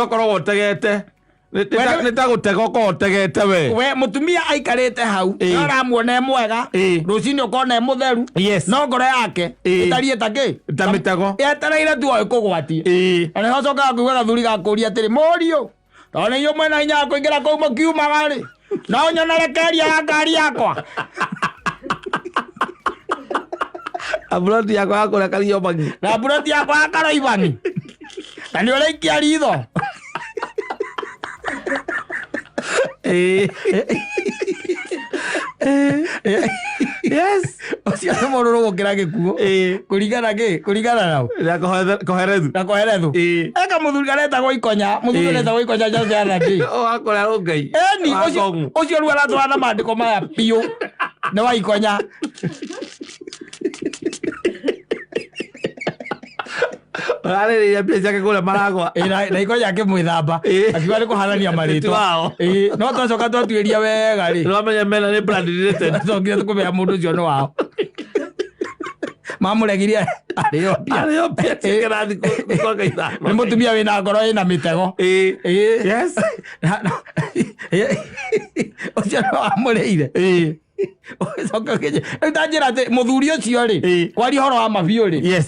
ũkoragwo ũtegete. Nĩ ta gũtega ũkoragwo ũtegete we. We mũtumia aikarĩte hau, no ũramuona e mwega, rũcinĩ ũkona e mũtheru, no ngoro yake ĩtariĩ ta kĩ? Ta mĩtego. Yetereire tu o ĩkũgwatie. Na nĩho ũcokaga kũigua gathuri gakũria atĩrĩ, mũriũ, tondũ nĩ inyuĩ mwĩna hinya wa kũingĩra kũu mũkiumaga rĩ, no nyonere keria ya ngari yakwa? Amburoti yakwa ya kũrĩa Kariobangi. Na mburoti yakwa ya Karoibangi, na nĩ ũraikia ritho. Ũcio nĩ mũrũrũ gũkĩra gĩkuũ. Kũringana kĩ? Kũringana nao. Na Koherethu. Na Koherethu. Eka mũthuri karetagwo Ikonya, mũthuri ũretagwo Ikonya just the other day. Wa kũrĩa Rũngai. Eni. Wa Ũcio Kong'u. Ũcio rĩu aratwara na maandĩko maya biũ nĩ wa Ikonya. Ũrarĩrĩria mbia ciake kũrĩa maragwa. Ĩ, na Ikonya akĩmwĩthamba, akiuga nĩ kũhanania Ti marĩtwa. wao. Ĩ, no twacoka twatuĩria wega rĩ, Nĩwamenya mena nĩ blood related. twacokire tũkũmenya mũndũ ũcio nĩ wao mamũregirie arĩo mbia. Arĩo mbia ciake na thikũ mwaka 5. Nĩ mũtumia wĩna ngoro ĩna mĩtego. Ĩ. Ũcio nĩ wamũrĩire. Ũgĩcoka rĩu ta njĩra atĩ mũthuri ũcio rĩ, kwaria ũhoro wa mabiũ rĩ,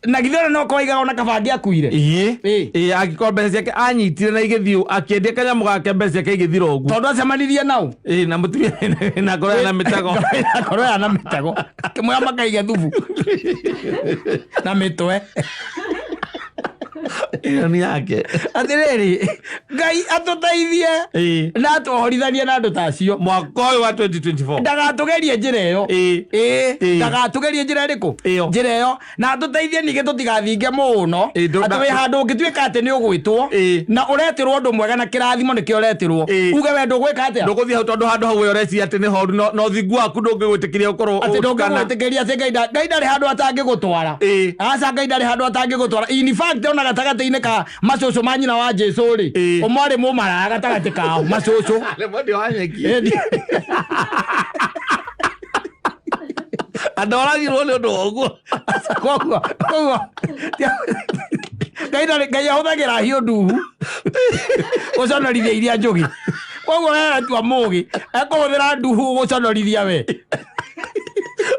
na githĩ ona no kwaigaga ona kaba angĩakuire. Ĩĩ, angĩkorwo mbeca ciake anyitire na igĩthiĩ akĩendia kanyamũ gake, mbeca ciake igĩthira ũguo. Tondũ acemanirie nao. Ĩĩ, na mũtumia na ngoro na mĩtego. Ngoro yana mĩtego, akĩmwĩra makaige thubu na mĩtwe. Ĩyo nĩ yake. Atĩrĩrĩ, Ngai atũteithie na atũhorithanie na andũ ta acio. Mwaka ũyũ wa 2024. Ndagatũgerie njĩra ĩyo. Ĩĩ, ndagatũgerie njĩra ĩrĩkũ? Ĩyo. Njĩra ĩyo, na atũteithie ningĩ tũtigathinge mũno, Ĩĩ, atĩ wĩ handũ ũngĩtuĩka atĩ nĩ ũgwĩtwo na ũretĩrwo ũndũ mwega na kĩrathimo nĩkĩo ũretĩrwo, uge we ndũgwĩka atĩa? Ndũgũthiĩ hau tondũ handũ hau we ũreciria atĩ nĩ horu, na ũthingu waku ndũngĩgwĩtĩkĩria ũkorwo atĩ ũtukana. Ndũngĩgwĩtĩkĩria atĩ Ngai ndarĩ handũ atangĩgũtwara. Aca, Ngai ndarĩ handũ atangĩgũtwara. In fact, ona gatagatĩ-inĩ ka macũcũ ma nyina wa Jesu rĩ, ũmwe arĩ mũmaraya gatagatĩ kao macũcũ. Nĩ mwendia wa nyeki. Andũ oragirwo nĩ ũndũ wa ũguo. Koguo Ngai ahũthagĩra hiũ nduhu gũconorithia iria njũgĩ. Koguo we atua mũgĩ, ekũhũthĩra nduhu gũconorithia we.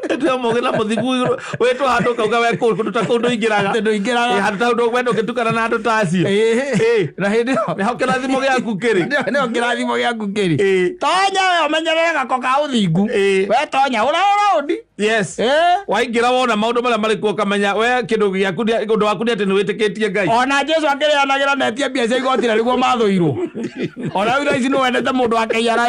Ĩtua mũgĩ na mũthingu igũrũ wĩtwo handũ kauga we kũndũ ta kũu ndũingĩraga. Atĩ ndũingĩraga. Ĩĩ, handũ ta kũu we ndũngĩtukana na andũ ta acio. Na hĩndĩ ĩyo Nĩho kĩrathimo gĩaku kĩrĩ. Nĩho kĩrathimo gĩaku kĩrĩ. Tonya we ũmenyerere gako ka ũthingu. We tonya ũra ũraũndi. Waingĩra wona maũndũ marĩa marĩ kuo ũkamenya we kĩndũ gĩaku ũndũ waku nĩ atĩ nĩ wĩtĩkĩtie Ngai. Ona Jesu akĩrĩanagĩra na etie mbia cia igoti na nĩguo mathũirwo. Ona rĩu thaa ici nĩ wendete mũndũ wa KRA.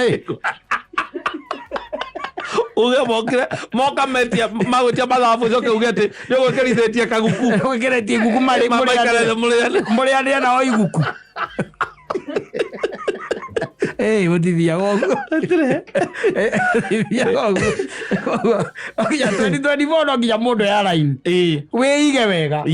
Uge mokire moka metia magwĩtia mathabu, ũcoke uge atĩ nĩ ũgwĩkĩrithĩtie kaguku. Gwĩkĩrĩtie iguku marĩ Maikare thĩ mũrĩane. Mũrĩanĩre nao iguku. Ĩĩ, gũtithiaga ũguo. Gũtithiaga ũguo. Koguo, nginya 2024 no nginya mũndũ ya line. Wĩige wega.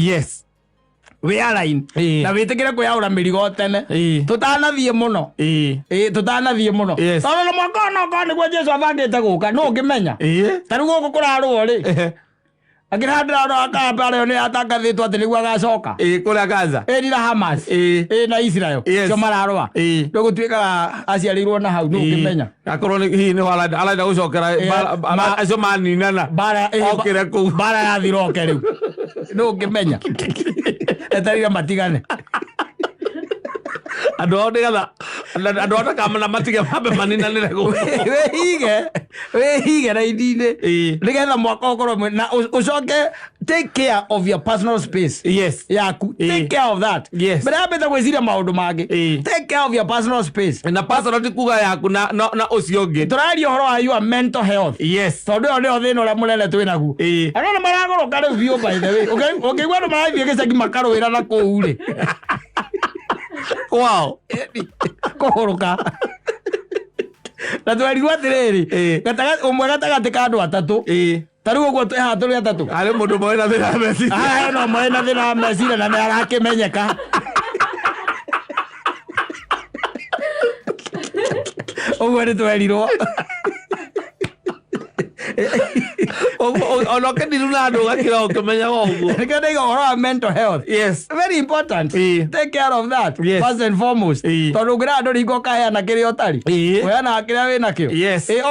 Wĩ align na wĩtĩkĩre kwĩyaũra mĩrigo tene tũtanathiĩ mũno. Ĩĩ, tũtanathiĩ mũno. Tondũ na mwaka ũyũ no korwo nĩguo Jesu abangĩte gũka, no ũngĩmenya. Ta rĩu gũkũ kũrarũo rĩ, akĩrĩ handũ ndĩrarora kambara ĩyo nĩ yatangathĩtwo atĩ nĩguo agacoka. Ĩĩ, kũrĩa Gaza. Ĩni na Hamas. Ĩĩ, na Israel. Cio mararũa. Rĩu gũtuĩkaga aciarĩirwo na hau, nũ ũngĩmenya? Akorwo nĩ hihi nĩho arenda gũcokera acio maninana. Mbara Okĩre kũu. Mbara yathira oke rĩu, nũ ũngĩmenya? Eterire matigane. Andũ ao nĩgetha andũ ao ndakamana matige mambe maninanĩre gũkũ. Wĩhige raini-inĩ nĩgetha mwaka ũkorwo na ũcoke take care of your personal space yaku. Take care of that. Mbere yambĩte gwĩciria maũndũ mangĩ, take care of your personal space. Na personal ti kuga yaku na ũcio ũngĩ. Tũraria ũhoro wa your mental health. Tondũ ĩyo nĩyo thĩna ũrĩa mũnene twĩ naguo. Andũ nĩ maragũrũka rĩu biũ, by the way. Ũngĩigua andũ marathiĩ gĩcagi makarũĩra na kũu rĩ. Kwao. Kũhũrũka na twerirwo atĩrĩrĩ, ũmwe gatagatĩ ka andũ atatũ, ta rĩu ũguo twĩ haha tũrĩ atatũ, harĩ mũndũ ũmwe wĩna thĩna wa meciria. Haha hena ũmwe wĩna thĩna wa meciria na nĩ arakĩmenyeka. Ũguo nĩ twerirwo. Ona ũkĩndiru na andũ ũgakira ũkĩmenyaga ũguo. Nĩkĩo ndaiga ũhoro wa mental health, very important. Take care of that first and foremost, tondũ ũngĩra andũ ringo ũkaheana kĩrĩa ũtarĩ, ũheanaga kĩrĩa wĩ nakĩo.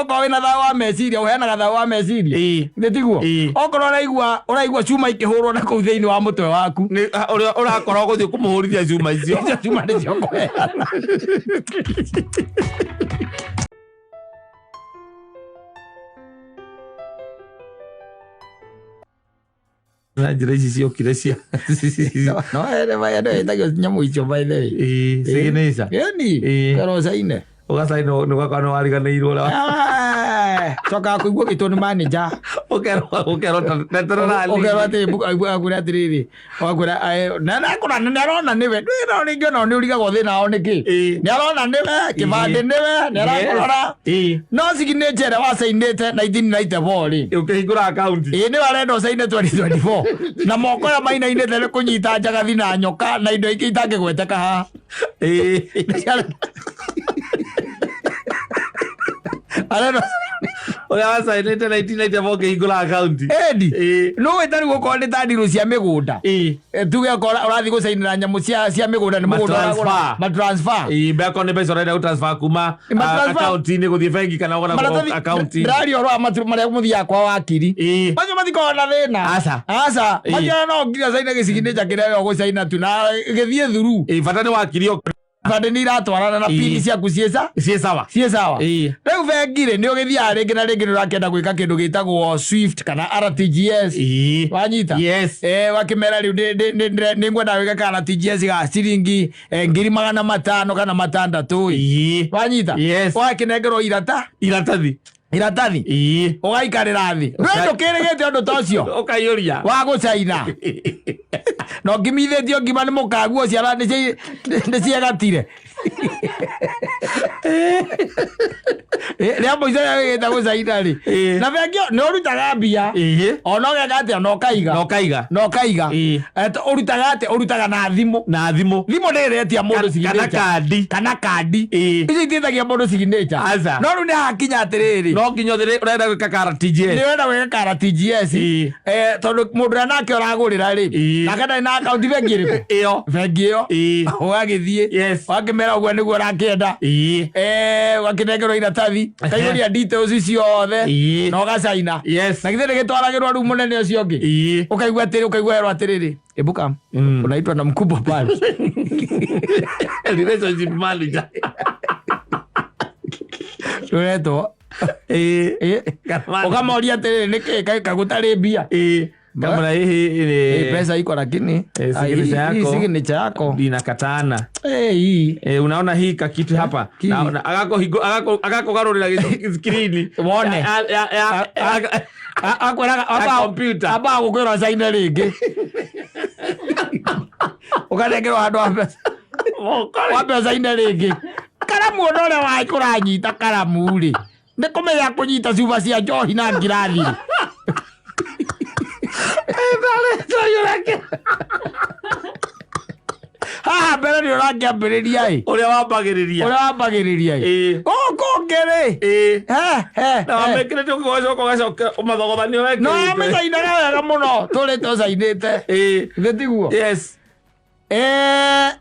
Okorwo wĩna thayũ wa meciria, ũheanaga thayũ wa meciria. Nĩ tiguo? Okorwo ũraigua cuma ikĩhũrwo na kũu thĩinĩ wa mũtwe waku, Nĩ ũrĩa ũrakorwo gũthiĩ kũmũhũrithia cuma icio. Icio cuma nĩcio kũheana. Na njĩra ici ciokire cia No ere maya no ĩtagio nyamũ icio, by the way. Signature. Ĩni. Kerwo caine. Ũgacaina nĩ ũgakorwo nĩ wariganĩirwo ũrĩa Cokaga kũigua gĩtwo nĩ manager. Ũkerwo teterera. Ũkerwo atĩ akwĩra atĩrĩrĩ, wakwĩra na nakũra nĩ arona nĩwe ndwĩra rĩngĩ, ona nĩ ũrigagwo thĩna wao nĩkĩ. Nĩ arona nĩwe kĩbandĩ, nĩwe nĩ arakũrora, no signature ĩrĩa wacainĩte 1994 rĩ, Ũkĩhingũra akaunti. Ĩĩ, nĩwe arenda ũcaine 2024 na moko aya mainainĩte nĩ kũnyita njagathi na nyoka na indo ingĩ itangĩgweteka haha. Arenda Ũrĩa wacainĩte 1994 ũkĩhingũra akaunti. Edi no wĩ tarĩu okorwo nĩ ta ndirũ cia mĩgũnda. Tuge okorwo ũrathiĩ gũcainĩra nyamũ cia mĩgũnda, nĩ mũgũnda ũragũra. Ma-transfer. Ma-transfer. Mbeako nĩ mbeca ũrenda gũtransfer kuma Ma transfer. akaunti-inĩ gũthiĩ bengi kana ũgũra Maratathi akaunti. ndĩraria ũhoro wa marĩa mũthiaga kwa wakiri. Macio matikoragwo na thĩna. Aca. Aca. Macio no nginya caine gĩciginature kĩrĩa we ũgũcaina tu na gĩthiĩ through. Bata nĩ wakiri Bande nĩ iratwarana na pini ciaku ciĩca ciĩ sawa. Ciĩ sawa. Rĩu bengi rĩ, nĩ ũgĩthiaga rĩngĩ na rĩngĩ nĩ ũrakĩenda gwĩka kĩndũ gĩtagwo SWIFT kana RTGS. Wanyita? Yes. Wakĩmera rĩu nĩ ngwenda gwĩka ka RTGS ga ciringi 500,000 kana 600 ĩ. Wanyita? Yes. Ũgakĩnengerwo irata Iratathi. Iratathi. Ũgaikarĩra thĩ we ndũkĩrĩgĩte ũndũ ta ũcio Ũkaiyũria. Wa gũcaina na ũngimithĩtio ngima nĩ mũkaguo, ciana nĩ ciegatire rĩa mũico rĩa wĩgĩte gũcaina rĩ, na bengi nĩ ũrutaga mbia ona ũgeka atĩa na ũkaiga. Na ũkaiga. Na ũkaiga. Ũrutaga atĩa? Ũrutaga na thimũ. Na thimũ. Thimũ nĩ ĩretia mũndũ Kana signature. Kandi. Kana kandi. Icio itiĩtagia mũndũ signature. Aca. No rĩu nĩ hakinya atĩrĩrĩ, No nginya ũthĩ ũrenda gwĩka ka RTGS. Nĩ ũrenda gwĩka ka RTGS. Tondũ mũndũ ũrĩa nake ũragũrĩra rĩ, nake ndarĩ na akaunti bengi ĩrĩkũ? Ĩyo. Bengi ĩyo. Ũgagĩthiĩ, ũgakĩmera ũguo nĩguo ũrakĩenda. Ũgakĩnengerwo iratathi, ũkaihũria details ciothe na ũgacaina. Na githĩ nĩ gĩtwaragĩrwo rĩu mũnene ũcio ũngĩ? Ũkaigua atĩrĩ, ũkaigua werwo atĩrĩrĩ, "Ebuka, unaitwa na mkubwa pale." Relationship manager. Ũretwo. Ũkamoria atĩrĩrĩ, nĩkĩ kagũtarĩ mbia? Kama hii Pesa iko lakini signature hii yako. Signature yako inakatana. Hii. Unaona hii kakitu hapa. Ki. Na agako agakogarũrĩra screen Wone. Akwĩraga Ya computer. Amba gũkwĩra caine rĩngĩ, ũkanengerwo handũ wa mbeca wa mbeca-inĩ rĩngĩ. Karamu ona ũrĩa wa kũranyita karamu rĩ, nĩ kũmenya kũnyita cuba cia njohi na ngirathi rĩ. Haha mbere nĩ ũrakĩambĩrĩria ĩ. Ũrĩa wambagĩrĩria. Ũrĩa wambagĩrĩria ĩ. Gũkũ ũngĩ rĩ, he, he, Na he. wamĩkĩrĩte ũgacoka ũgacoka ũmathogothanio No wekĩrĩte. amĩcainaga wega mũno tũrĩ tũcainĩte. Githĩ tiguo? Yes.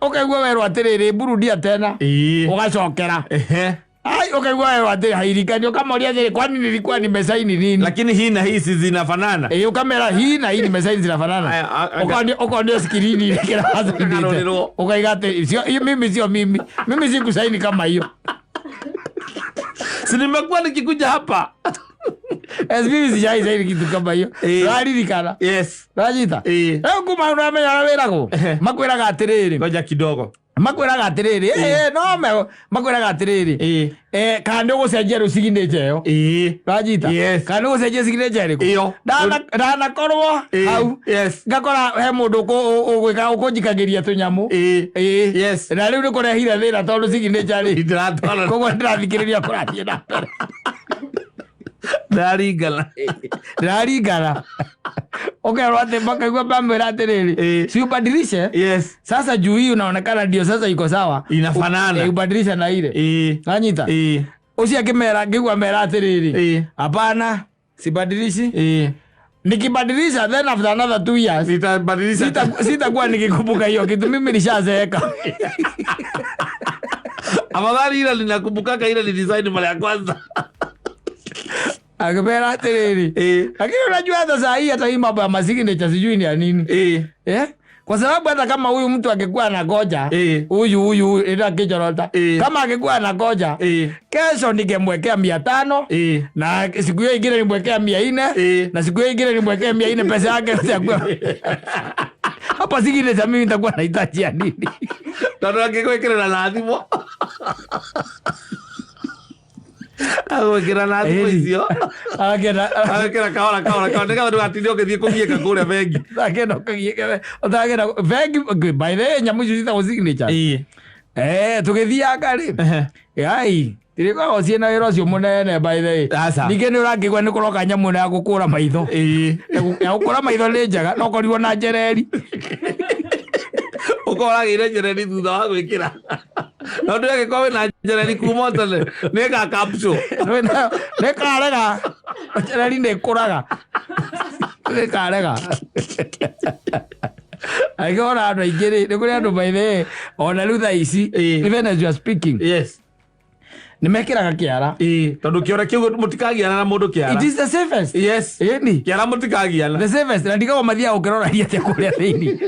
Ũkaigua werwo atĩrĩrĩ, mburudia tena. Ũgacokera. Ai, ũkaigua werwo atĩrĩ, hairikani. Ũkamoria atĩrĩ, "Kwani nilikuwa nimesaini nini?" Lakini hii na hii si zinafanana? Ũkamera hii na hii nimesaini zinafanana. Aya, Ũkonio skrini ile kila wasainĩte. Ũkagarũrĩrwo. Ũkaiga atĩ sio hiyo, mimi sio mimi, mimi sikusaini kama hiyo. Si nimekuwa nikikuja hapa. Mimi sijai saini kitu kama hiyo. Raririkana. Ranyita. Rĩu kuma hau nĩwamenya ũrĩa wĩragwo. Makwĩraga atĩrĩrĩ. Ngoja kidogo. Makwĩraga atĩrĩrĩ. No me makwĩraga atĩrĩrĩ. Kana nĩ ũgũcenjia rĩu signature ĩyo. Ranyita. Yes. Kana nĩ ũgũcenjia signature ĩrĩkũ? Ĩyo. Ndanakorwo hau. Ngakora he mũndũ ũgwĩka ũkũnjikagĩria tũnyamũ. Na rĩu nĩ kũrehire thĩna tondũ signature rĩ. Ndiratwarana. Koguo ndĩrathikĩrĩria kũrathiĩ na mbere. Ndaringana. Ndĩraringana. Ũkerwo atĩ makaigua mamwĩra atĩrĩrĩ. Si ubadilishe. Sasa juu hii unaonekana ndio sasa iko sawa. Inafanana. Ubadilishe na ile. Nanyita. Ũcio akĩmera ngĩigua mera atĩrĩrĩ. Hapana, sibadilishi. Nikibadilisha then after another 2 years Nitabadilisha. Sitakuwa nikikumbuka hiyo kitu, mimi nishazeeka. Afadhali ile ninakumbukaka ile ni design mara ya kwanza. Akipera atĩrĩrĩ. Lakini unajua hata saa hii hata hii mambo ya masignature sijui ni ya nini. Kwa sababu hata kama huyu mtu angekuwa anangoja, huyu huyu huyu ila kichorota. Kama angekuwa anangoja, kesho ningemwekea 500, na siku hiyo ingine nimwekea 400, na siku hiyo ingine nimwekea 400, pesa yake itakuwa. Hapa zingine za mimi nitakuwa nahitaji ya nini? Tondu angĩgwĩkĩrĩra na thimũ. Agwĩkĩra na thimũ icio. Agakena. Agwĩkĩra kahora kahora kahora nĩgetha ndũgatinde ũgĩthiĩ kũgiĩka kũrĩa bengi. Agakena ũkagiĩka. Ũtagena bengi, by the way, nyamũ icio ciĩtagwo signature. Tũgĩthianga rĩ. Ai, tirĩkoragwo ciĩna wĩra ũcio mũnene by the way. Aca. Ningĩ nĩ ũrakĩigua nĩ kũroka nyamũ ĩno ya gũkũra maitho. Ya gũkũra maitho nĩ njega, no ũkorirwo na njereri. Ũkoragĩire njereri thutha wa gwĩkĩra. No ndũgagĩkorwo wĩna njereri kuma tene, nĩ ga capsule. Nĩ karega. Njereri nĩ ĩkũraga. Nĩ karega. Angĩona andũ aingĩ rĩ, nĩ kũrĩ andũ by the way, ona rĩu thaa ici, even as you are speaking, nĩ mekĩraga kĩara. Tondũ kĩoro kĩu mũtikagiana na mũndũ kĩara. It is the safest. Ĩni. Kĩara mũtikagiana. The safest. Na ndigagwo mathiaga gũkĩroragia atĩa kũrĩa thĩinĩ.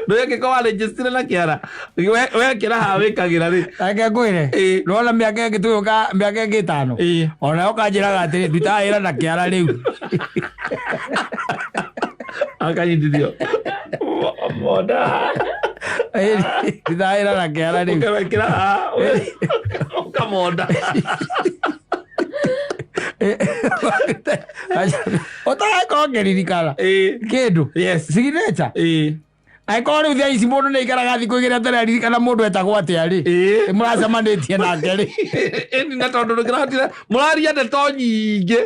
Ndũgĩkorwo warĩnjĩstire na kĩara. We kĩra haha wĩkagĩra rĩ. Reke ngwĩre. Nĩwona mĩaka ĩngĩ tũgĩũka mĩaka ĩngĩ ĩtano. Ona ũkanjĩraga atĩrĩ, ndutaga wĩra na kĩara rĩu. Akanyitithio. Monda. Ndutaga wĩra na kĩara rĩu. Ũkewekĩra haha, ũkamonda. Ũtagĩkorwo ngĩririkana. Kĩndũ. Signature. Angĩkorwo rĩu thaa ici mũndũ nĩaikaraga thikũ igĩrĩ atararirikana mũndũ etagwo atĩa rĩ. Mũracemanĩtie nake rĩ. Ĩni na tondũ ndũkĩrahotire, mũraria ndeto nyingĩ.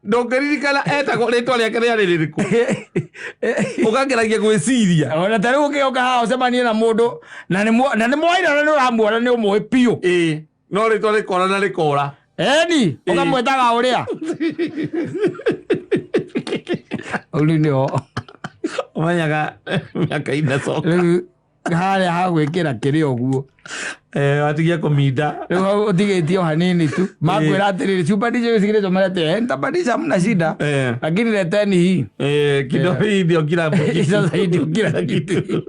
Ndũngĩririkana etagwo rĩtwa rĩake rĩarĩ rĩrĩkũ. Ũkageragia gwĩciria. Ona ta rĩu ũngĩũka haha ũcemanie na mũndũ, na nĩ mwaira na nĩ ũramuona nĩ ũmũĩ biũ. No rĩtwa rĩkora na rĩkora. Eni, ũkamwĩtaga ũrĩa. Rĩu nĩho. Ũmenyaga mĩaka inacoka. Rĩu harĩa ha gwĩkĩra kĩrĩ ũguo. Watigia kũminda. Rĩu hau ũtigĩtie o hanini tu. Makwĩra atĩrĩrĩ, si ubadilishe signature, marĩa atĩ, nitabadilisha, hamna shida. Lakini leteni hii. Kidogo hii ndio kila kitu. Sasa hii ndio kila kitu.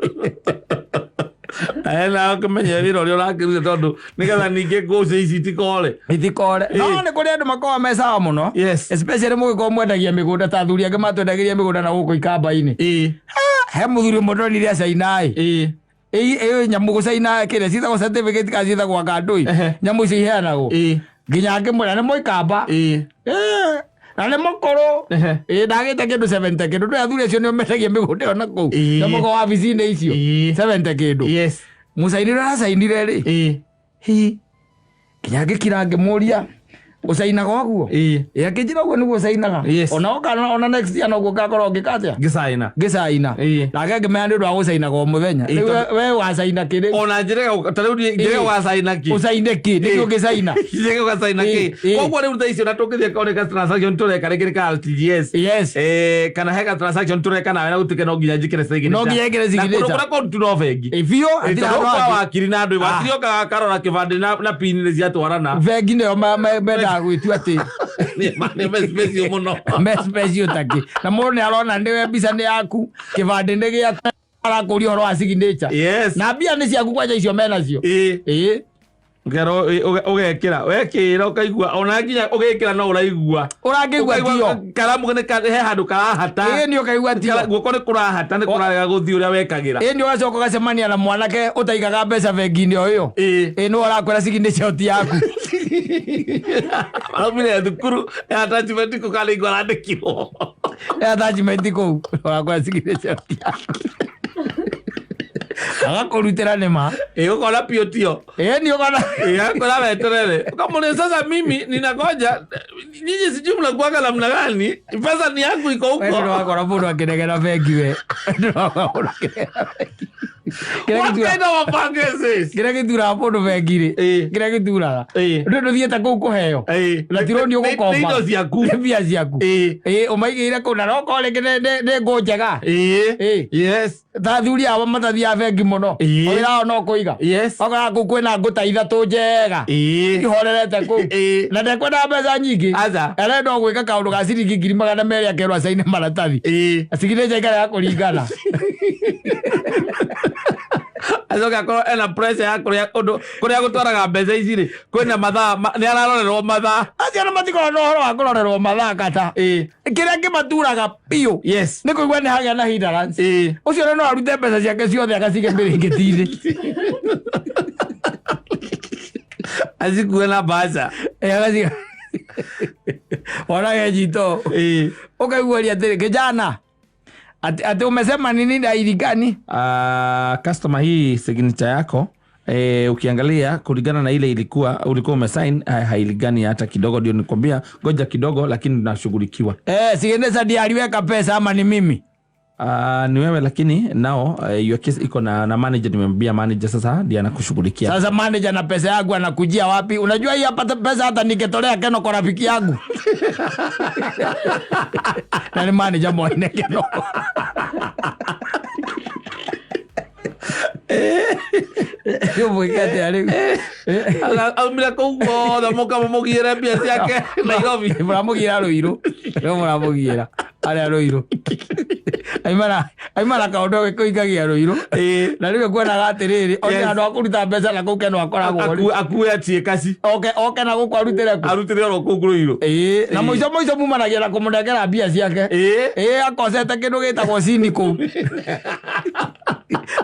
Na ũkĩmenye wĩra ũrĩa ũrakĩruta tondũ nĩgetha ningĩ ngũcĩ ici itikore. Itikore. No nĩ kũrĩ andũ makoragwo me sawa mũno. Especially mũgĩkorwo mwendagia mĩgũnda ta athuri angĩ matwendagĩria mĩgũnda na gũkũ ikamba-inĩ. He mũthuri ũmwe ndonire acaina-ĩ. Ĩ nyamũ gũcaina kĩrĩa ciĩtagwo certificate kana ciĩtagwo ngandũi. Nyamũ icio iheanagwo. Nginya ngĩmwĩra nĩ mũikamba. Na nĩ mũkũrũ. Ndagĩte kĩndũ 70 kĩndũ. Ndũĩ athuri acio nĩo mendagia mĩgũnda ĩyo na kũu. Na mũko wabici-inĩ icio. 70 kĩndũ. Mũcaini ũrĩa aracainire rĩ. Hi. Nginya ngĩkira ngĩmũria, ũcainaga ũguo? Akĩnjĩra ũguo nĩguo ũcainaga. Ona oka, ona next year noguo ngakorwo ngĩka atĩa? Ngĩcaina. Ngĩcaina. Nake ngĩmenya nĩ ũndũ wa gũcainaga o mũthenya. Rĩu we wacaina kĩ rĩu? Ona njĩre ta rĩu niĩ njĩre ũgacaina kĩ? Ũcaine kĩ? Nĩkĩ ũngĩcaina? Njĩre ũgacaina kĩ? Koguo rĩu thaa icio na tũngĩthiĩ kone ka transaction tũreka rĩngĩ nĩ ka RTGS. Kana he ka transaction tũreka nawe na gũtuĩke no nginya njĩkĩre signature. No nginya ĩkĩre Na signature. kũndũ kũrĩa kũrutu no bengi. Biũ, hatirĩ Tondũ handũ kwa hangĩ. wakiri na andũ, wakiri okaga akarora kĩbandĩ na pin nĩ ciatwarana. Bengi nĩyo mendaga gwĩtua atĩ Nĩ me special mũno. Me special ta kĩ. Na mũndũ nĩ arona nĩwe mbica nĩ yaku, kĩbandĩ nĩ gĩaku, arakũria ũhoro wa signature. Na mbia nĩ ciaku kwanja icio menacio. Ũkerwo ũgekĩra wekĩra ũkaigua ona nginya ũgĩkĩra no ũraigua. Ũrangĩigua Ũkaigua tio. Karamu nĩ he handũ karahata. Ĩĩ nĩ ũkaigua tio. Guoko nĩ kũrahata nĩ kũrarega gũthiĩ ũrĩa wekagĩra. Ĩĩ nĩ ũgacoka ũgacemania na mwanake ũtaigaga mbeca bengi-inĩ o ĩyo. Ĩĩ. Ĩĩ nĩwe ũrakwĩra signature ti yaku. Araumire thukuru ya attachment kũ kana ingĩ arandĩkirwo. Ya attachment kũu ũrakwĩra signature ti yaku. Agakũrutĩra nĩ ma. Ĩĩ ũkona piũ tio. Ĩĩ nĩ ũkona. Ĩĩ akora weterere. Ukamwambia sasa mimi ninangoja nyinyi sijui mnakuanga namna gani. Pesa ni yangu iko We huko. ndũrakora mũndũ akĩnegena bengi we. Ndũrakora mũndũ akĩnegena bengi. Kĩrĩa What gĩturaga kind of a bank is this? kĩrĩa gĩturaga mũndũ bengi rĩ. Ĩĩ. Kĩrĩa gĩturaga. Ĩĩ. Ndũ ndũthiĩte kũu kũheo. Ĩĩ. Na ti rũni Nĩ- ũgũkomba. Nĩ indo ciaku. Nĩ mbia ciaku. Ĩĩ. Ĩĩ ũmaigĩire kũu na nokorwo rĩngĩ nĩ ngũ njega. Ĩĩ. Ĩĩ. Yes. Ta athuri ao matathiaga bengi mũno. Ĩĩ. Wĩra wao no kũiga. Yes. Okoraga kũu kwĩna ngũta ithatũ njega. Ĩĩ. Ihorerete kũu. Ĩĩ. Na ndekwenda mbeca nyingĩ. Aca. Arenda o gwĩka kaũndũ ga ciringi 200,000 akerwo acaine maratathi. Ĩĩ. Signature ikarega kũringana. Acoke akorwo ena pressure ya kũrĩa ũndũ kũrĩa gũtwaraga mbeca ici rĩ kwĩna mathaa nĩ ararorerwo mathaa. Acio nĩ matikoragwo na ũhoro wa kũrorerwo mathaa kata. Ĩĩ. Kĩrĩa kĩmaturaga biũ Yes. nĩ kũigua nĩ hagĩa na hindrance. Ĩĩ. Ũcio no arute mbeca ciake ciothe akacige mĩrĩngĩti-inĩ. Acikue na mbaca. Ĩ, agaciga onage nyito Ĩĩ. ũkaigua atĩrĩ kijana ati, ati umesema nini na Customer hii signature yako ukiangalia kulingana na ile ilikuwa ulikuwa umesign hailingani hata kidogo, ndio nikwambia ngoja kidogo, lakini tunashughulikiwa. Signature ndiye aliweka pesa ama ni mimi? Ni wewe lakini nao your case iko na manager, nimemwambia manager sasa ndiye anakushughulikia. Sasa manager na pesa yangu anakujia wapi? Unajua hii hapa pesa hata nikitolea Keno kwa rafiki yangu. Na ni manager mwene Keno. Mwĩke atĩa rĩu? Aumire kũu guothe mũkamũmũgiĩre mbia ciake Nairobi. Mũramũgiĩra Rũirũ. Rĩu mũramũgiĩra arĩa Rũirũ. Aima na kaũndũ kũingagia Rũirũ. Ĩĩ. Na rĩu ekuonaga atĩrĩrĩ, one Yes. handũ ha kũruta mbeca na kũu Keno akoragwo rĩ. Akue atie kaci Oke na gũkũ arutĩre kũ. arutĩre oro kũu Rũirũ. Ĩĩ, na mũico mũico mumanagia na kũmũnengera mbia ciake. Ĩĩ. Ĩĩ, akocete kĩndũ gĩtagwo cini kũu.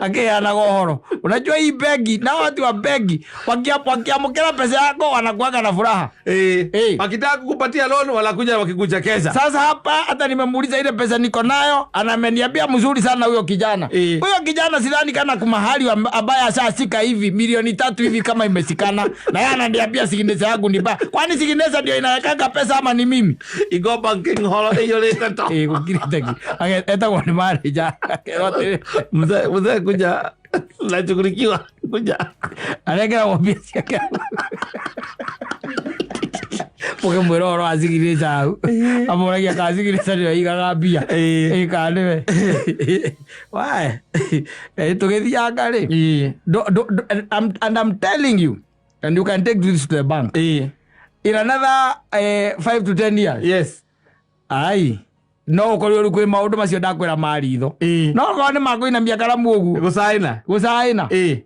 Akĩheanaga ũhoro. Unajua hii bengi, na watu wa bengi wakiamkera pesa yako wanakuaga na furaha. Ĩĩ. Ĩĩ. Wakitaka kukupatia loan wanakuja wakikuchekesha. Sasa hapa hata nimemuuliza ile pesa niko nayo, anameniambia mzuri sana huyo kijana. Ĩĩ. Huyo kijana sidhani kana kuna mahali ambaye ashashika hivi 3 milioni hivi kama imesikana. Na yeye ananiambia signature yangu ni mbaya. Kwani signature ndio inawekanga pesa ama ni mimi? Igo banking hall ĩiyũrĩte to. Ĩĩ, gũkirĩte ki. Etagwo nĩ manager. Akerwo atĩrĩ, Mzee mzee kuja nashughulikiwa kuja. anengeragwo mbia ciake. Mũkĩmwĩra ũhoro wa signature hau. Amũragia kana signature nĩyo ĩigaga mbia. Ĩĩ. Ĩĩ, kana nĩwe. Wae. Tũgĩthianga rĩ. Ĩĩ. And I'm telling you, and you can take this to the bank. Ĩĩ. In another 5 to 10 years. Yes. Ai. No ũkorirwo rĩu kwĩ maũndũ macio ndakwĩra ma ritho. Ĩĩ. No okorwo nĩ makũinamia karamu ũguo. Gũcaina. Gũcaina. Ĩĩ.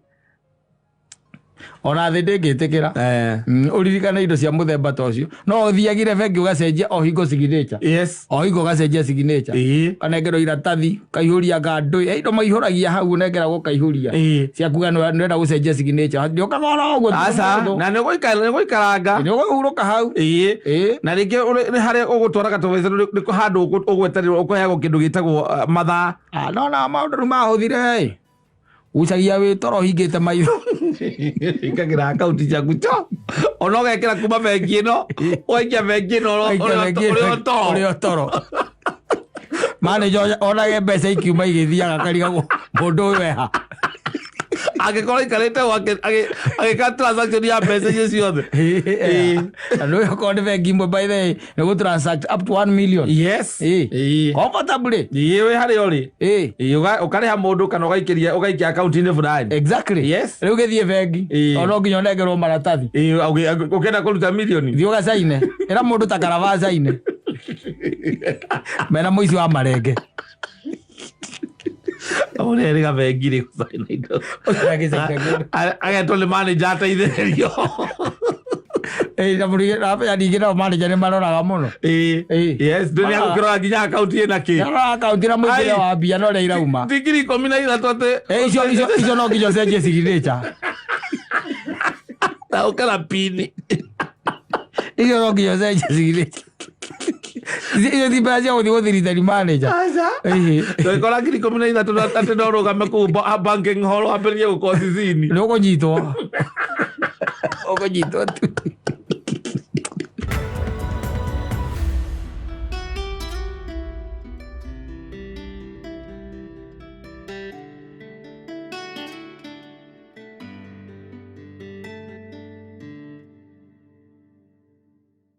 Ona thĩ ndĩngĩtĩkĩra. Eh. Ũririkane indo cia mũthemba ta ũcio. No ũthiagire bengi ũgacenjia o hingo signature. Yes. O hingo ũgacenjia signature. Ĩĩ. Ũkanengerwo iratathi, ũkaihũria ngandũ. Indo maihũragia hau ũnengeragwo ũkaihũria. Ĩĩ. Ciakuga nĩũrenda gũcenjia signature. Ndĩũkaga oro ũguo. Aca, na nĩ ũgũikaranga. Nĩ ũkũhurũka hau. Ĩĩ. Ĩĩ. Na rĩngĩ nĩ harĩa ũgũtwaraga tũbeca nĩ handũ ũgwetererwo ũkũheagwo kĩndũ gĩtagwo mathaa. No na maũndũ rĩu mahũthire ĩ. Ucagia wĩ toro ũhingĩte maitho. Ĩkagĩra akaunti ciaku cho. Ona ũgekĩra kuma bengi ĩno, ũgaikia bengi ĩno ũrĩ o toro. Ũrĩ o toro. Manager onage mbeca ikiuma igĩthiaga akarigagwo mũndũ ũyũ eha. Angĩkorwo aikarĩte hau agĩka transaction ya mbeca icio ciothe. Na nĩ okorwo nĩ bengi imwe by the way nĩ gũ transact up to 1 million. Yes. Ĩĩ. Ĩĩ. Comfortably. Ĩĩ wĩ harĩa ũrĩ. Ĩĩ. Ĩĩ, ũkarĩha mũndũ kana ũgaikĩria ũgaikia akaunti-inĩ fulani. Exactly. Yes. Rĩu gĩthiĩ bengi. Ĩĩ. O no nginya ũnengerwo maratathi. Ĩĩ, ũkĩenda kũruta milioni. Thiĩ ũgacaine. Ĩra mũndũ ta karaba acaine. Mena mũici wa marenge. Ũrĩa ĩrĩga bengi rĩ gũcaina indo. Ũcio agĩcaina kĩndũ. Agetwo nĩ manager ateithĩrĩrio. Ĩĩ, na mũrige- na ningĩ nao manager nĩ maroraga mũno. Ĩĩ. Ĩĩ. Yes, ndĩ nĩagũkĩrora nginya akaunti ĩna kĩ. Marora akaunti na mũingĩre Ai. wa mbia na ũrĩa irauma. Ti 13,000 atĩ. Ĩĩ, icio no nginya ũcenjie signature. Na ũke na pini. Icio no nginya ũcenjie signature. Icio ti mbeca cia gũthiĩ gũthirithani manager. Aca. Ĩĩ. Ndũgĩkora 13,000 na atĩ no ũrũgame kũu banking hall wambĩrĩrie gũkoci cini. Nĩ ũkũnyitwo. Ũkũnyitwo tu.